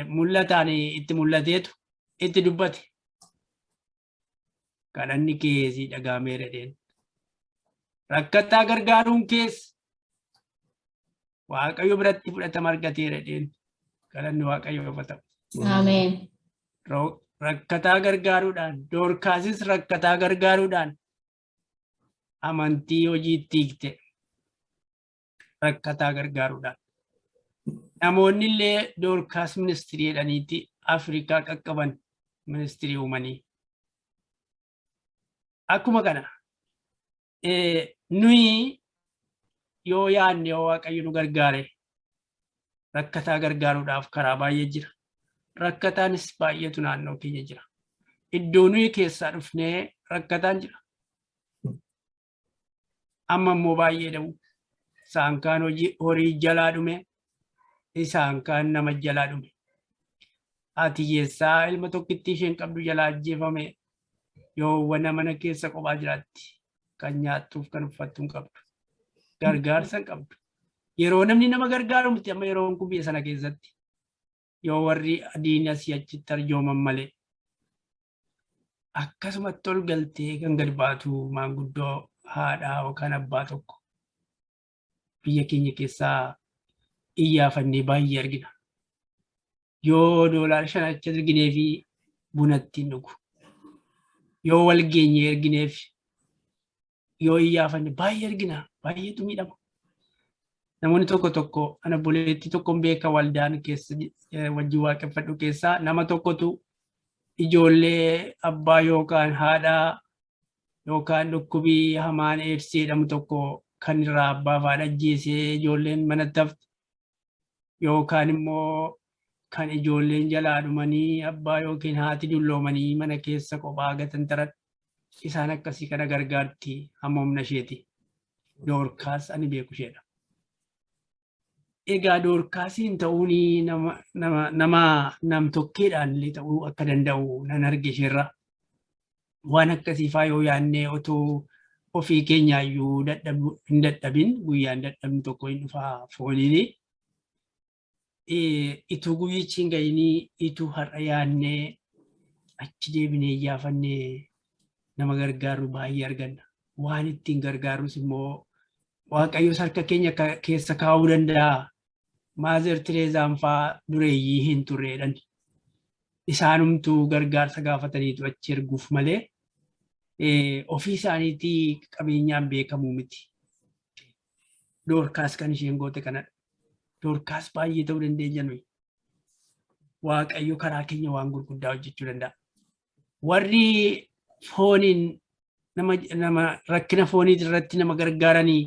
mul'ataan itti mul'ateetu itti dubbate. Kadhanni kee sii dhaga'ameera jedheen. Rakkataa gargaaruun kees Waaqayyo biratti fudhatama argateera jedheen. Galanni Waaqayyoof haa ta'u. Ameen. Rakkataa gargaaruudhaan, Doorkaasis rakkataa gargaaruudhaan amantii hojiitti hiikte. Rakkataa gargaaruudhaan. Namoonni illee Doorkaas ministry jedhaniiti Afrikaa qaqqaban, ministry uumanii. Akkuma kana nuyi yoo yaadne, yoo Waaqayyo nu gargaare, rakkataa gargaaruudhaaf karaa baay'ee jira. Rakkataanis baay'eetu naannoo keenya jira. Iddoo nuyi keessaa dhufnee rakkataan jira. Amma immoo baay'ee dhabu. Isaan kaan hojii horii jalaa dhume, isaan kaan nama jalaa dhume. Haati hiyyeessaa ilma tokkittii isheen qabdu jalaa ajjeefame, yoowwana mana keessa kophaa jiraatti. Kan nyaattuuf kan uffattu hin qabdu. Gargaarsa hin qabdu. Yeroo namni nama gargaaru miti amma yeroon kun biyya sana keessatti. Yoo warri adiin asii achitti arjooman malee. Akkasumatti ol galtee kan gad baatu maanguddoo haadhaa yookaan abbaa tokko biyya keenya keessaa iyyaafannee baay'ee argina. Yoo $5 achi erginee fi buna ittiin dhugu. Yoo wal geenye ergineef, yoo iyyaafanne baay'ee argina. Baay'eetu miidhama. Namoonni tokko tokko, ana obboleettii tokkoon beeka, waldaan keessa wajjin waaqeffadhu keessaa nama tokkotu ijoollee abbaa yookaan haadhaa yookaan dhukkubii hamaan eedsii jedhamu tokko kan irraa abbaa fi haadha ajjeesee ijoolleen manatti hafte, yookaan immoo kan ijoolleen jalaa dhumanii abbaa yookiin haati dulloomanii mana keessa kophaa gatantaran, isaan akkasii kana gargaarti hamma humna isheeti. Doorkaas ani beeku isheedha. Egaa Doorkaasiin ta'uun nama nama nama nam-tokkeedhaan illee ta'uu akka danda'u nan arge isheerra. Waan akkasii faa yoo yaadnee, otoo ofii keenyaayyuu dadhabu hin dadhabin, guyyaan dadhabni tokko hin dhufaa fooniini. Ituu guyyichi hin ga'inii, ituu har'a yaadnee achi deebinee iyyaafannee nama gargaarru baay'ee arganna. Waan ittiin gargaarrus immoo Waaqayyos harka keenya keessa kaa'uu danda'a. Mother Teresaan faa dureeyyii hin turreedhan. Isaanumtuu gargaarsa gaafataniitu achi erguuf malee ofii isaaniitii qabeenyaan beekamuu miti. Doorkaas kan isheen goote kanadha. Doorkaas baay'ee ta'uu dandeenya nuyi. Waaqayyo karaa keenya waan gurguddaa hojjechuu danda'a. Warri fooniin nama rakkina foonii irratti nama gargaaranii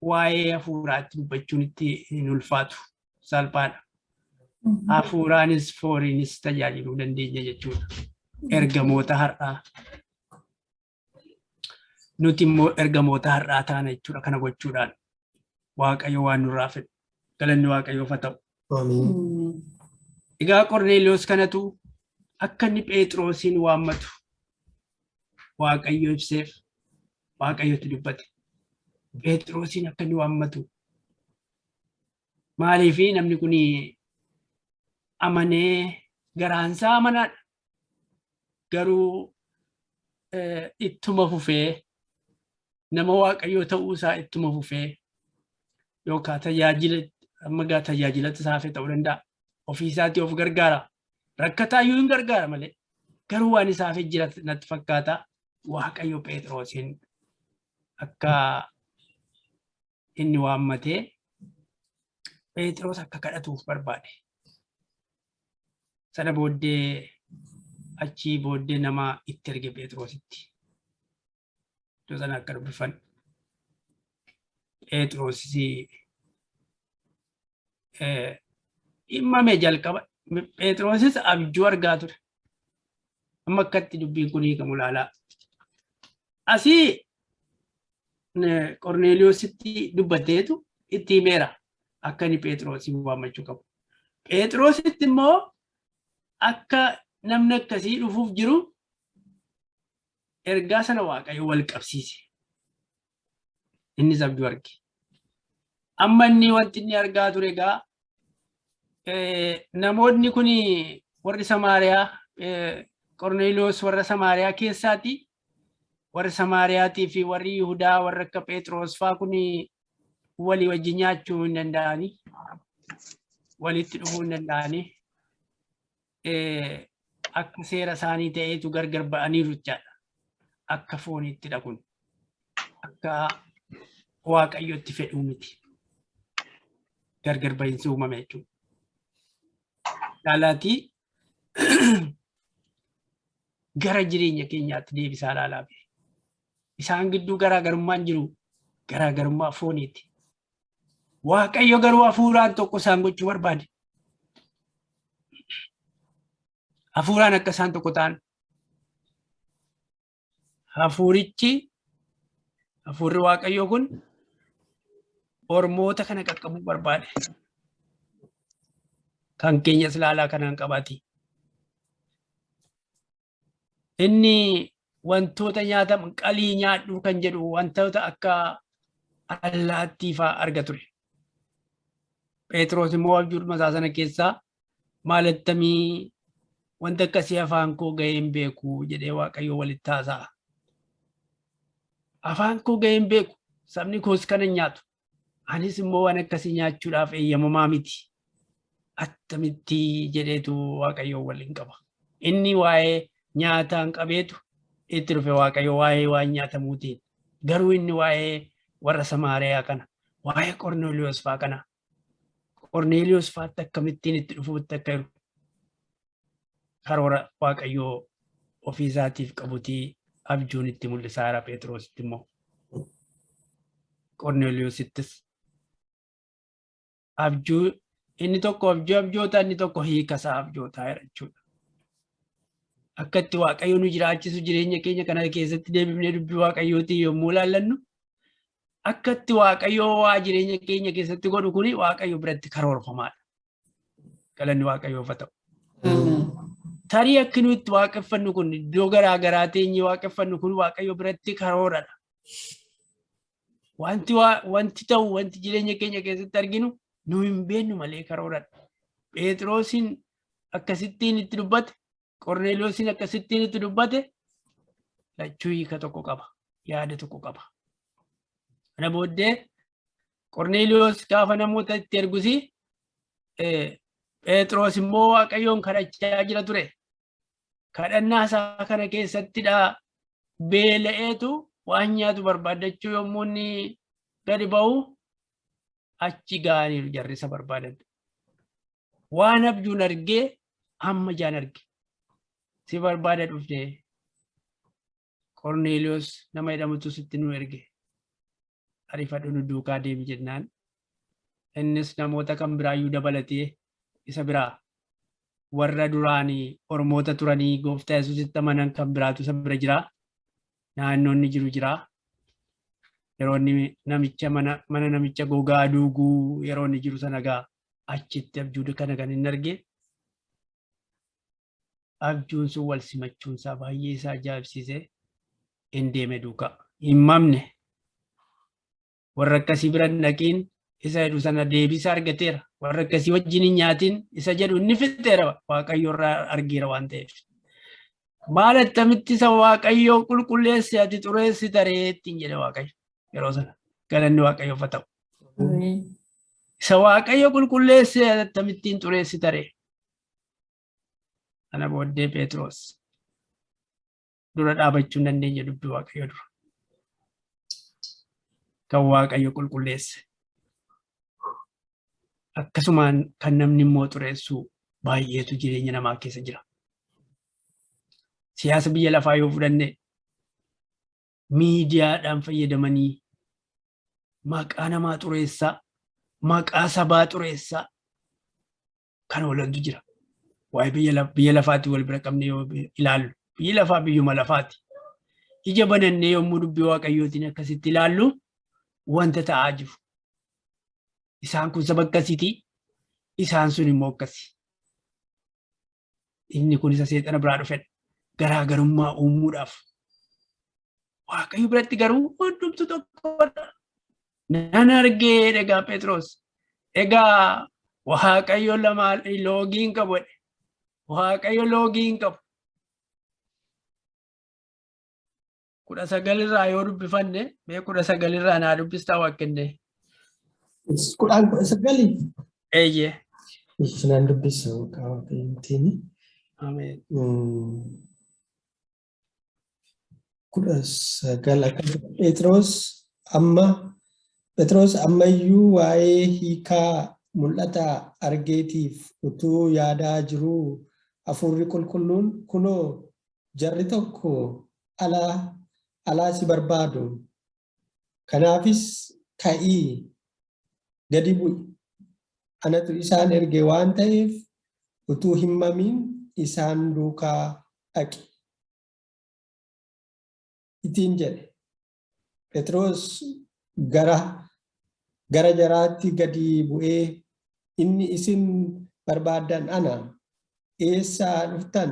waa'ee hafuuraatti dubbachuun itti hin ulfaatu, salphaadha. Hafuuraanis fooniinis tajaajiluu dandeenya jechuudha. Ergamoota har'aa. Nuti immoo ergamoota har'aa taana jechuudha kana gochuudhaan. Waaqayyo waan nurraa fedhu. Galanni Waaqayyoof haa ta'u. Amiin. Egaa Qorneeliyoos kanatu akka inni Phexrosiin waammatu Waaqayyo ibseef, Waaqayyotti dubbate. Phexrosiin akka inni waammatu. Maaliif? Namni kun amanee, garaansaa amanaadha. Garuu ittuma fufee nama Waaqayyoo ta'uu isaa ittuma fufee, yookaan tajaajila amma gaa tajaajilatti isaa hafe ta'uu danda'a. Ofii isaatii of gargaara. Rakkataa iyyuu hin gargaara malee. Garuu waan isaa hafe jira natti fakkaata. Waaqayyo Phexrosiin akka inni waammatee Phexros akka kadhatuuf barbaade. Sana booddee, achii booddee nama itti erge Phexrositti. Iddoo sana akka dubbifan. Phexrosis dhimmame jalqaba. Phexrosis abjuu argaa ture. Amma akkatti dubbiin kun hiikamu ilaalaa. Asii Qorneeliyoositti dubbateetu itti himeera akka inni Phexroosiin waammachuu qabu. Phexroositti immoo akka namni akkasii dhufuuf jiru ergaa sana Waaqayyo wal qabsiise. Innis abjuu arge. Amma inni wanti inni argaa ture egaa namoonni kun warri Samaariyaa, Qorneeliyoos warra Samaariyaa keessaati. Warri Samaariyaatii fi warri Yihudaa warra akka Phexros faa kun walii wajjin nyaachuu hin danda'anii. Walitti dhufuu hin danda'anii. Akka seera isaanii ta'eetu gargar ba'aniiru jechaadha. Akka fooniittidha kun. Akka Waaqayyotti fedhuu miti. Gargar ba'iinsi uumame jechuudha. Laalaatii gara jireenya keenyaatti deebisaa ilaalaa bee. Isaan gidduu garaagarummaan jiru garaagarummaa fooniiti. Waaqayyo garuu hafuuraan tokko isaan gochuu barbaade. Hafuuraan akka isaan tokko ta'an. Hafuurichi, hafuurri Waaqayyoo kun ormoota kana qaqqabuu barbaade. Kan keenyas ilaalaa kanaan qabaati. Inni wantoota nyaataman qalii nyaadhu kan jedhu wantoota akka allaattii fa'aa arga ture. Phexros immoo abjuudhuma isaa sana keessaa maal attamii wanta akkasii afaan koo ga'ee hin beeku jedhee Waaqayyo walitti haasa'a. Afaan koo ga'ee hin beeku, sabni koos kana hin nyaatu. Anis immoo waan akkasii nyaachuudhaaf eeyyamamaa miti. Attamitti jedheetu Waaqayyo waliin qaba. Inni waa'ee nyaataan qabeetu itti dhufe Waaqayyo waa'ee waan nyaatamuutiin. Garuu inni waa'ee warra Samaariyaa kana, waa'ee Qorneeliyoos fa'aa kana, Qorneeliyoos fa'aatti akkamittiin itti dhufuutti akka jiru karoora Waaqayyoo ofii isaatiif qabutii abjuun itti mul'isaa jira Phexrositti immoo. Qorneeliyoosittis. Abjuu inni tokko abjuu abjoota, inni tokko hiika isaa abjootaa jira jechuudha. Akka itti Waaqayyo nu jiraachisu jireenya keenya kana keessatti deebifnee dubbii Waaqayyootiin yommuu ilaallannu, akka itti Waaqayyo waa jireenya keenya keessatti godhu kuni Waaqayyo biratti karoorfamaadha. Galanni Waaqayyoof haa ta'u. Tarii akki nuyi itti waaqeffannu kun, iddoo garaa garaa teenyee waaqeffannu kun, Waaqayyo biratti karooradha. Wanti ta'u, wanti jireenya keenya keessatti arginu nu hin beeknu malee karooradha. Phexrosiin akkasittiin itti dubbate, Qorneeliyoosiin akkasittiin itti dubbate, lachuu hiika tokko qaba, yaada tokko qaba. Kana booddee Qorneeliyoos gaafa namoota itti ergusi, Phexros immoo Waaqayyoon kadhachaa jira ture. Kadhannaa isaa kana keessattidha beela'eetu waan nyaatu barbaaddachuu yommuu inni gadi ba'u achi ga'aniiru jarri isa barbaadan. Waan abjuun argee amma ijaan arge. Si barbaada dhufne, Qorneeliyoos nama jedhamutu sitti nu erge. Ariifadhu, nu duukaa deemi jennaan. Innis namoota kan biraayyuu dabalatee isa biraa warra duraanii ormoota turanii gooftaa Yesuusitti amanan kan biraatu isa bira jira. Naannoonni jiru jira. Yeroo inni namicha mana namicha gogaa duuguu yeroo inni jiru sana gaa achitti abjuu kana kan inni arge. Abjuun sun wal simachuun isaa baay'ee isa ajaa'ibsiise, hin deeme duukaa. Hin mamne. Warra akkasii bira hin dhaqiin isa jedhu sana deebisa argateera. Warra akkasii wajjin hin nyaatin isa jedhu inni fixeera, Waaqayyo irraa argeera waan ta'eef. Maal attamitti isa Waaqayyo qulqulleesse ati xureessi taree ittiin jedhe Waaqayyo yeroo sana. Galanni Waaqayyoof haa ta'u. Isa Waaqayyo qulqulleesse akkamittiin xureessi taree? Kana booddee Phexros dura dhaabachuu hin dandeenye dubbii Waaqayyo dura. Kan Waaqayyo qulqulleesse. Akkasumaan kan namni immoo xureessu baay'eetu jireenya namaa keessa jira. Siyaasa biyya lafaa yoo fudhanne Miidiyaadhaan fayyadamanii maqaa namaa xureessaa, maqaa sabaa xureessaa kan oolantu jira. Waa'ee biyya lafaatti wal bira qabnee yoo ilaallu, biyyi lafaa biyyuma lafaati. Ija banannee yommuu dubbii Waaqayyootiin akkasitti ilaallu wanta ta'aa jiru. Isaan kun saba akkasiiti. Isaan sun immoo akkasi. Inni kun isa seexana biraa dhufedha. Garaagarummaa uumuudhaaf. Waaqayyo biratti garuu hundumtu tokkodha. Nan argee egaa Phexros. Egaa Waaqayyo lama loogii hin qabu jedhe. Waaqayyo loogii hin qabu. 19 irraa yoo dubbifanne, mee 19 irraa naa dubbistaa, Waaqennee. 10 19. Eeyyee. Nan dubbisa maqaa Waaqayyootiin. Ameen. 19 akka jedha. Phexros ammayyuu waa'ee hiikaa mul'ata argeetiif utuu yaadaa jiruu, hafuurri qulqulluun, "Kunoo, jarri tokko alaa si barbaadu. Kanaafis ka'ii gadi bu'i. Anatu isaan erge waan ta'eef utuu hin mamiin isaan duukaa dhaqi," ittiin jedhe. Phexros gara jaraatti gadi bu'ee, "Inni isin barbaaddan ana, eessaa dhuftan?"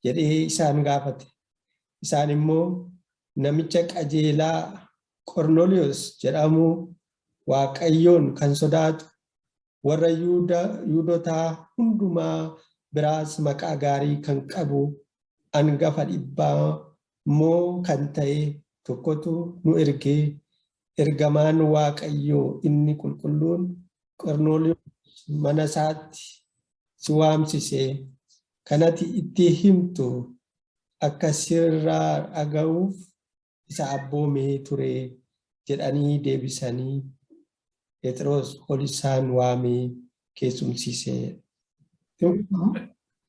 jedhee isaan gaafate. Isaan immoo, "Namicha qajeelaa Qornoliyoos jedhamu, Waaqayyoon kan sodaatu, warra Yihuudotaa hundumaa biraas maqaa gaarii kan qabu, angafa dhibbaa immoo kan ta'e tokkotu nu ergee, ergamaan Waaqayyoo inni qulqulluun Qornoliyoos mana isaatti si waamsisee kanati itti himtu akka sirraa dhaga'uuf isa abboomee ture" jedhanii deebisanii. Phexros ol isaan waamee keessumsiise.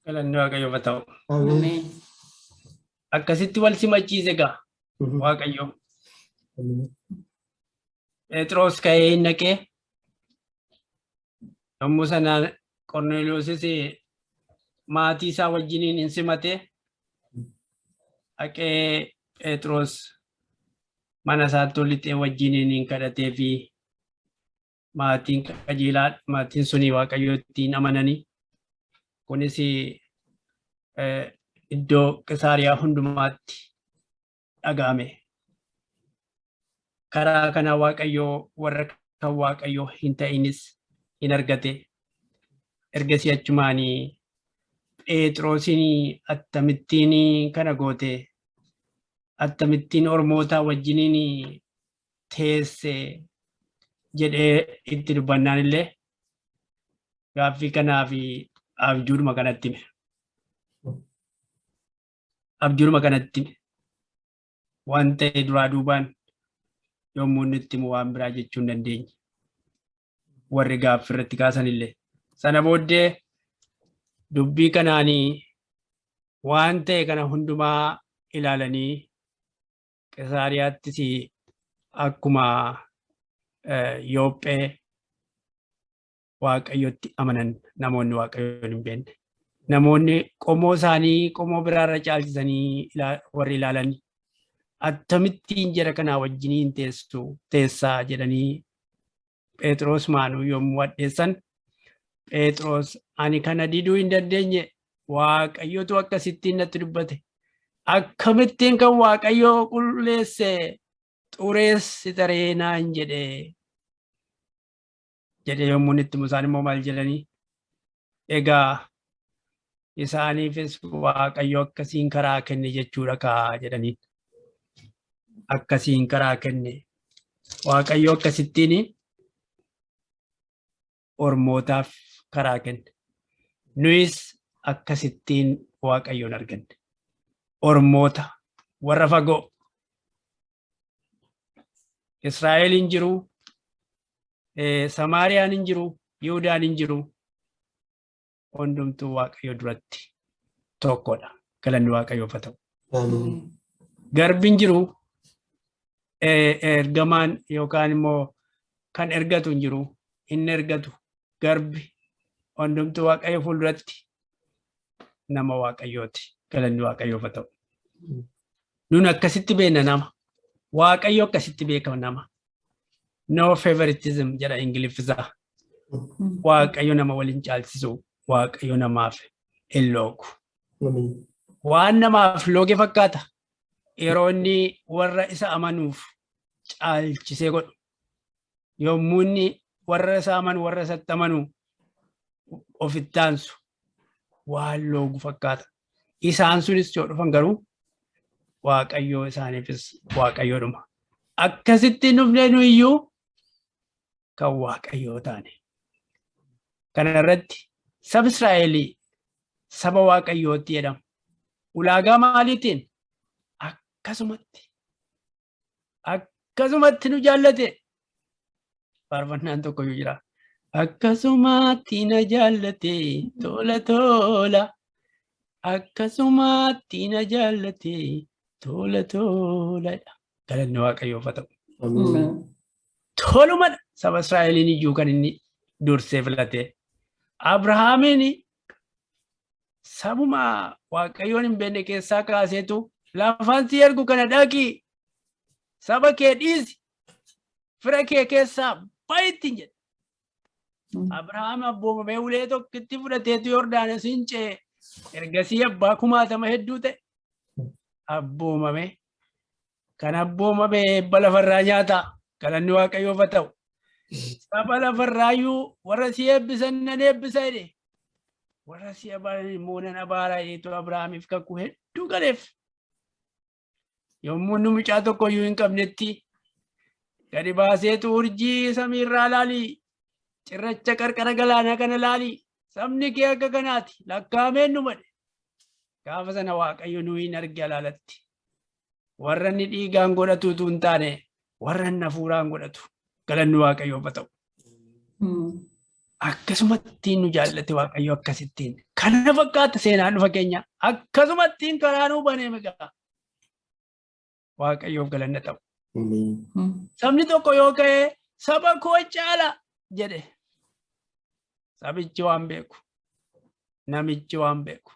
Galanni Waaqayyoof haa ta'u. Ameen. Ameen. Akkasitti wal simachiise egaa Waaqayyo. Phexros ka'ee hin dhaqee, yommuu sana Qorneeliyoosis maatii isaa wajjiniin hin simate. Dhaqee Phexros mana isaatti ol lixee wajjiniin hin kadhatee fi maatiin qajeelaa, maatiin suni Waaqayyootti hin amananii. Kunis iddoo Qisaariyaa hundumaatti dhaga'ame. Karaa kana Waaqayyoo warra kan Waaqayyoo hin ta'inis hin argate. Ergasii achumaanii Phexrosiin, "Akkamittiin kana goote? Akkamittiin ormoota wajjiniin teesse?" jedhee itti dubbannaan illee, gaaffii kanaa fi abjuudhuma kanatti hime. Abjuudhuma kanatti hime. Waan ta'e duraa duubaan yommuu inni itti himu waan biraa jechuu hin dandeenye. Warri gaaffii irratti kaasan illee. Sana booddee dubbii kanaanii waan ta'e kana hundumaa ilaalanii Qisaariyaattis akkuma Yoophee Waaqayyotti amanan namoonni Waaqayyoon hin beekne. Namoonni qomoo isaanii qomoo biraarra caalchisanii warri ilaalan, "Akkamittiin jara kanaa wajjiniin teessu teessaa?" jedhanii Phexros maanuu yommuu addeessan, Phexros, "Ani kana diduu hin dandeenye. Waaqayyotu akkasittiin natti dubbate. Akkamittiin kan Waaqayyo qulleesse xureessita ree naan jedhe" jedhe. Yommuu inni itti isaan immoo maal jedhanii? "Egaa isaaniifis Waaqayyo akkasiin karaa kenne jechuudha kaa" jedhaniin. Akkasiin karaa kenne. Waaqayyo akkasittiin ormootaaf karaa kenne. Nuyis akkasittiin Waaqayyoon arganne. Ormoota warra fagoo. Israa'el hin jiru, Samaariyaan hin jiru, Yihudaan hin jiru. Hundumtuu Waaqayyo duratti tokkodha. Galanni Waaqayyoof haa ta'u. Ameen. Garbi hin jiru, Ergamaan yookaan immoo kan ergatu hin jiru. Inni ergatu garbi hundumtuu Waaqayyo fuulduratti nama Waaqayyooti. Galanni Waaqayyoof haa ta'u. Nun akkasitti beekna nama. Waaqayyo akkasitti beekama nama. No favoritism jedha Ingiliffisaa. Waaqayyo nama waliin caalchisu, Waaqayyo namaaf hin loogu. Waan namaaf looge fakkaata. Yeroo inni warra isa amanuuf caalchisee godhu. Yommuu inni warra isa amanu, warra isatti amanu ofitti aansu waan loogu fakkaata. Isaan sunis yoo dhufan garuu Waaqayyoo isaaniifis Waaqayyoodhuma. Akkasitti dhufnee nu iyyuu kan Waaqayyoo taane. Kana irratti saba Israa'elii saba Waaqayyootti jedhama. Ulaagaa maaliitiin? Akkasumatti. Akkasumatti nu jaallate. Faarfannaan tokko iyyuu jira. Akkasumatti na jaallate tola tola. Akkasumatti na jaallate tola toladha. Galanni Waaqayyoof haa ta'u. Tolumadha saba Israa'eliin iyyuu kan inni dursee filate. Abrahaamiin sabuma Waaqayyoon hin beekne keessaa kaaseetu lafaan si ergu kana dhaqi, saba kee dhiisi, fira kee keessaa ba'itti jedhe. Abrahaam abboomamee ulee tokkitti fudhateetu Yordaanos hin ce'e. Ergasii abbaa kumaatama hedduu ta'e. Abboomame. Kan abboomame eebba lafarraa nyaata. Galanni Waaqayyoof haa ta'u. Saba lafarraayyuu warra si eebbisan nan eebbisa jedhe. Warra si abaaran immoo nan abaara jedheetu Abrahaamiif kakuu hedduu galeef. Yommuu inni mucaa tokko iyyuu hin qabnetti gadi baaseetu urjii samiirraa laali, cirracha qarqara galaanaa kana laali, sabni kee akka kanaati lakkaa'ameen nu bade. Gaafa sana Waaqayyo nu hin arge alaalatti. Warra inni dhiigaan godhatu utuu hin taane warra inni hafuuraan godhatu. Galanni Waaqayyoof haa ta'u. Akkasumattiin nu jaallate Waaqayyo akkasittiin. Kana fakkaata seenaan dhufa keenya. Akkasumattiin karaa nuu banee meeqa. Waaqayyoof galanna ta'u. Sabni tokko yoo ka'e saba koo caala jedhe. Sabichi waan beeku. Namichi waan beeku.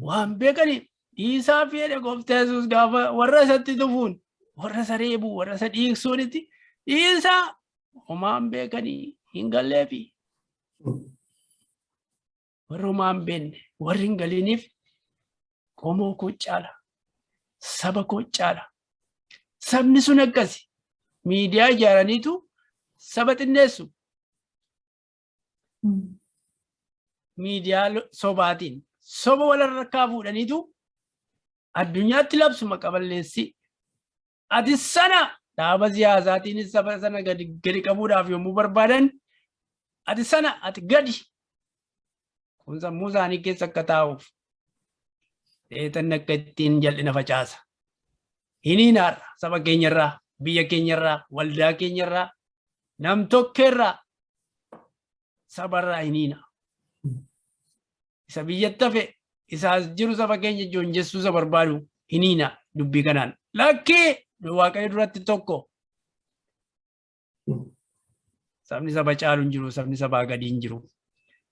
Waan beekaniif dhiisaa fi jedhe Gooftaa Yesuus gaafa warra isatti tufuun, warra isa reebuu, warra isa dhiigsuunitti dhiisaa, homaan beekanii hin galleefi. Warra homaa hin beekne, warri hin galiniif qomoo koo caala, saba koo caala. Sabni sun akkasi miidiyaa ijaaraniitu saba xinneessu. Miidiyaa sobaatiin soba walharkaa fuudhaniitu addunyaatti labsu maqa balleessi. Ati sana dhaaba siyaasaatiinis saba sana gadi gadi qabuudhaaf yommuu barbaadan, ati sana, ati gadi. Kun sammuu isaanii keessa akka taa'uuf seexanni akka ittiin jal'ina facaasa. Hiniinaarra saba keenyarraa, biyya keenyarraa, waldaa keenyarraa, nam tokkeerraa, sabarraa hiniina. Isa biyyatti hafe, isaas jiru saba keenya joonjessuu isa barbaadu hiniina dubbii kanaan. Lakkii, nu Waaqayyo duratti tokko. Sabni saba caalu hin jiru, sabni sabaa gadi hin jiru.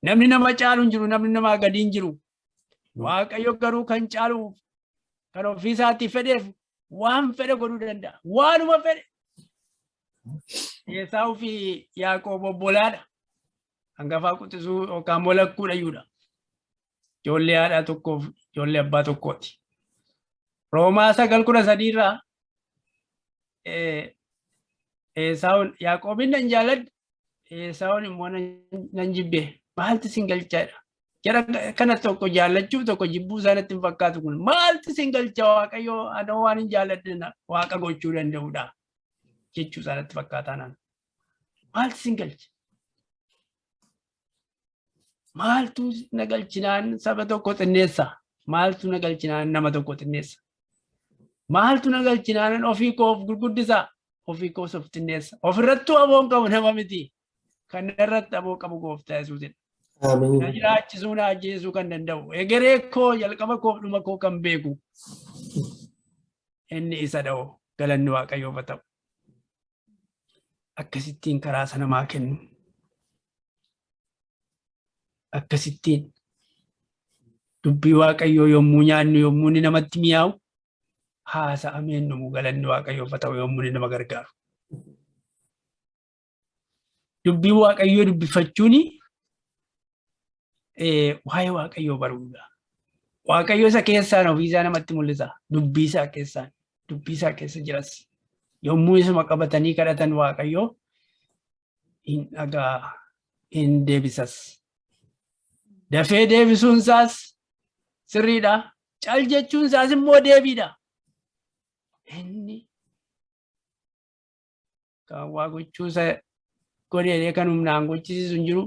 Namni nama caalu hin jiru, namni namaa gadi hin jiru. Waaqayyo garuu kan caalu kan ofii isaatii fedheef waan fedhe godhuu danda'a. Waanuma fedhe. Esaawuu fi Yaaqoob obbolaadha. Hangafaa quxisuu yookaan molakkuudha iyyuudha. Ijoollee haadhaa tokkoof ijoollee abbaa tokkooti. Roomaa 9:13 irraa Esaawun Yaaqoobin nan jaaladha, Esaawun immoo nan jibbe, maaltu isin galchaadha. Jara kana tokko jaallachuuf tokko jibbuu isaa natti hin fakkaatu, kun maaltu isin galcha, Waaqayyo anoo waan hin jaalladhe Waaqa gochuu danda'udha jechuu isaa natti fakkaataa naan. Maaltu isin galcha? Maaltu na galchinaan saba tokko xinneessa? Maaltu na galchinaan nama tokko xinneessa? Maaltu na galchinaan ofii koo of gurguddisa? Ofii koos of xinneessa. Ofirrattuu aboon qabu nama miti. Kan irratti aboo qabu Gooftaa Yesuusidha. Na Amiin. jiraachisuu, na ajjeesuu kan danda'u. Egeree koo, jalqaba koof dhuma koo kan beeku. Inni isa dha'u. Galanni Waaqayyoof haa ta'u. Akkasittiin karaa isa namaa kennu. Akkasittiin dubbii Waaqayyoo yommuu nyaannu, yommuu inni namatti mi'aawu, haasa'amee hin dhumu. Galanni Waaqayyoof haa ta'u yommuu inni nama gargaaru. Dubbii Waaqayyoo dubbifachuun waa'ee Waaqayyoo baruudha. Waaqayyo isa keessaan ofiisaa namatti mul'isa. Dubbii isaa keessaan. Dubbii isaa keessa jiras. Yommuu isuma qabatanii kadhatan Waaqayyoo hin dhagaa, hin deebisas. Dafee deebisuun isaas sirriidha. Cal jechuun isaas immoo deebiidha. Inni kan waa gochuu isa godheedhee kan humnaan gochisiisu hin jiru.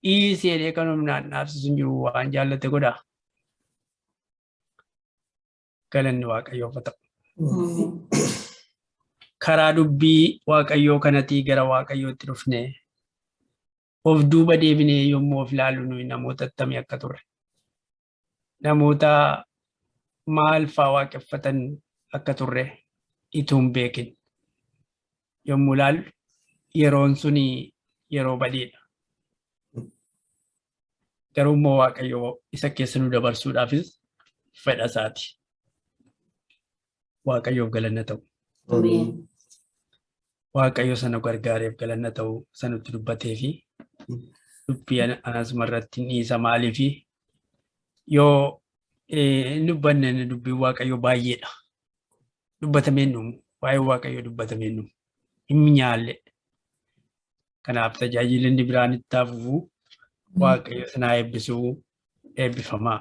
Dhiiseedhee kan humnaan dhaabsisu hin jiru, waan jaallate godha. Galanni Waaqayyoof haa ta'u. Karaa dubbii Waaqayyoo kanatii gara Waaqayyootti dhufnee of duuba deebinee yommuu of ilaallu, nuyi namoota attamii akka turre, namoota maal faa waaqeffatan akka turre ituu hin beekin yommuu ilaallu, yeroon suni yeroo badiidha. Garuu immoo Waaqayyo isa keessa nu dabarsuudhaafis fedha isaati. Waaqayyoof galanna ta'u. Ameen. Waaqayyo sana gargaareef galanna ta'u, sanutti dubbatee fi dubbii anasuma irratti dhiisa. Maaliifi yoo hin dubbanne, dubbiin Waaqayyo baay'eedha. Dubbatamee hin dhumu. Waa'ee Waaqayyo dubbatamee hin dhumu. Hin minyaalle. Kanaaf tajaajilli inni biraan itti hafuuf Waaqayyo sanaa eebbisuu, eebbifamaa.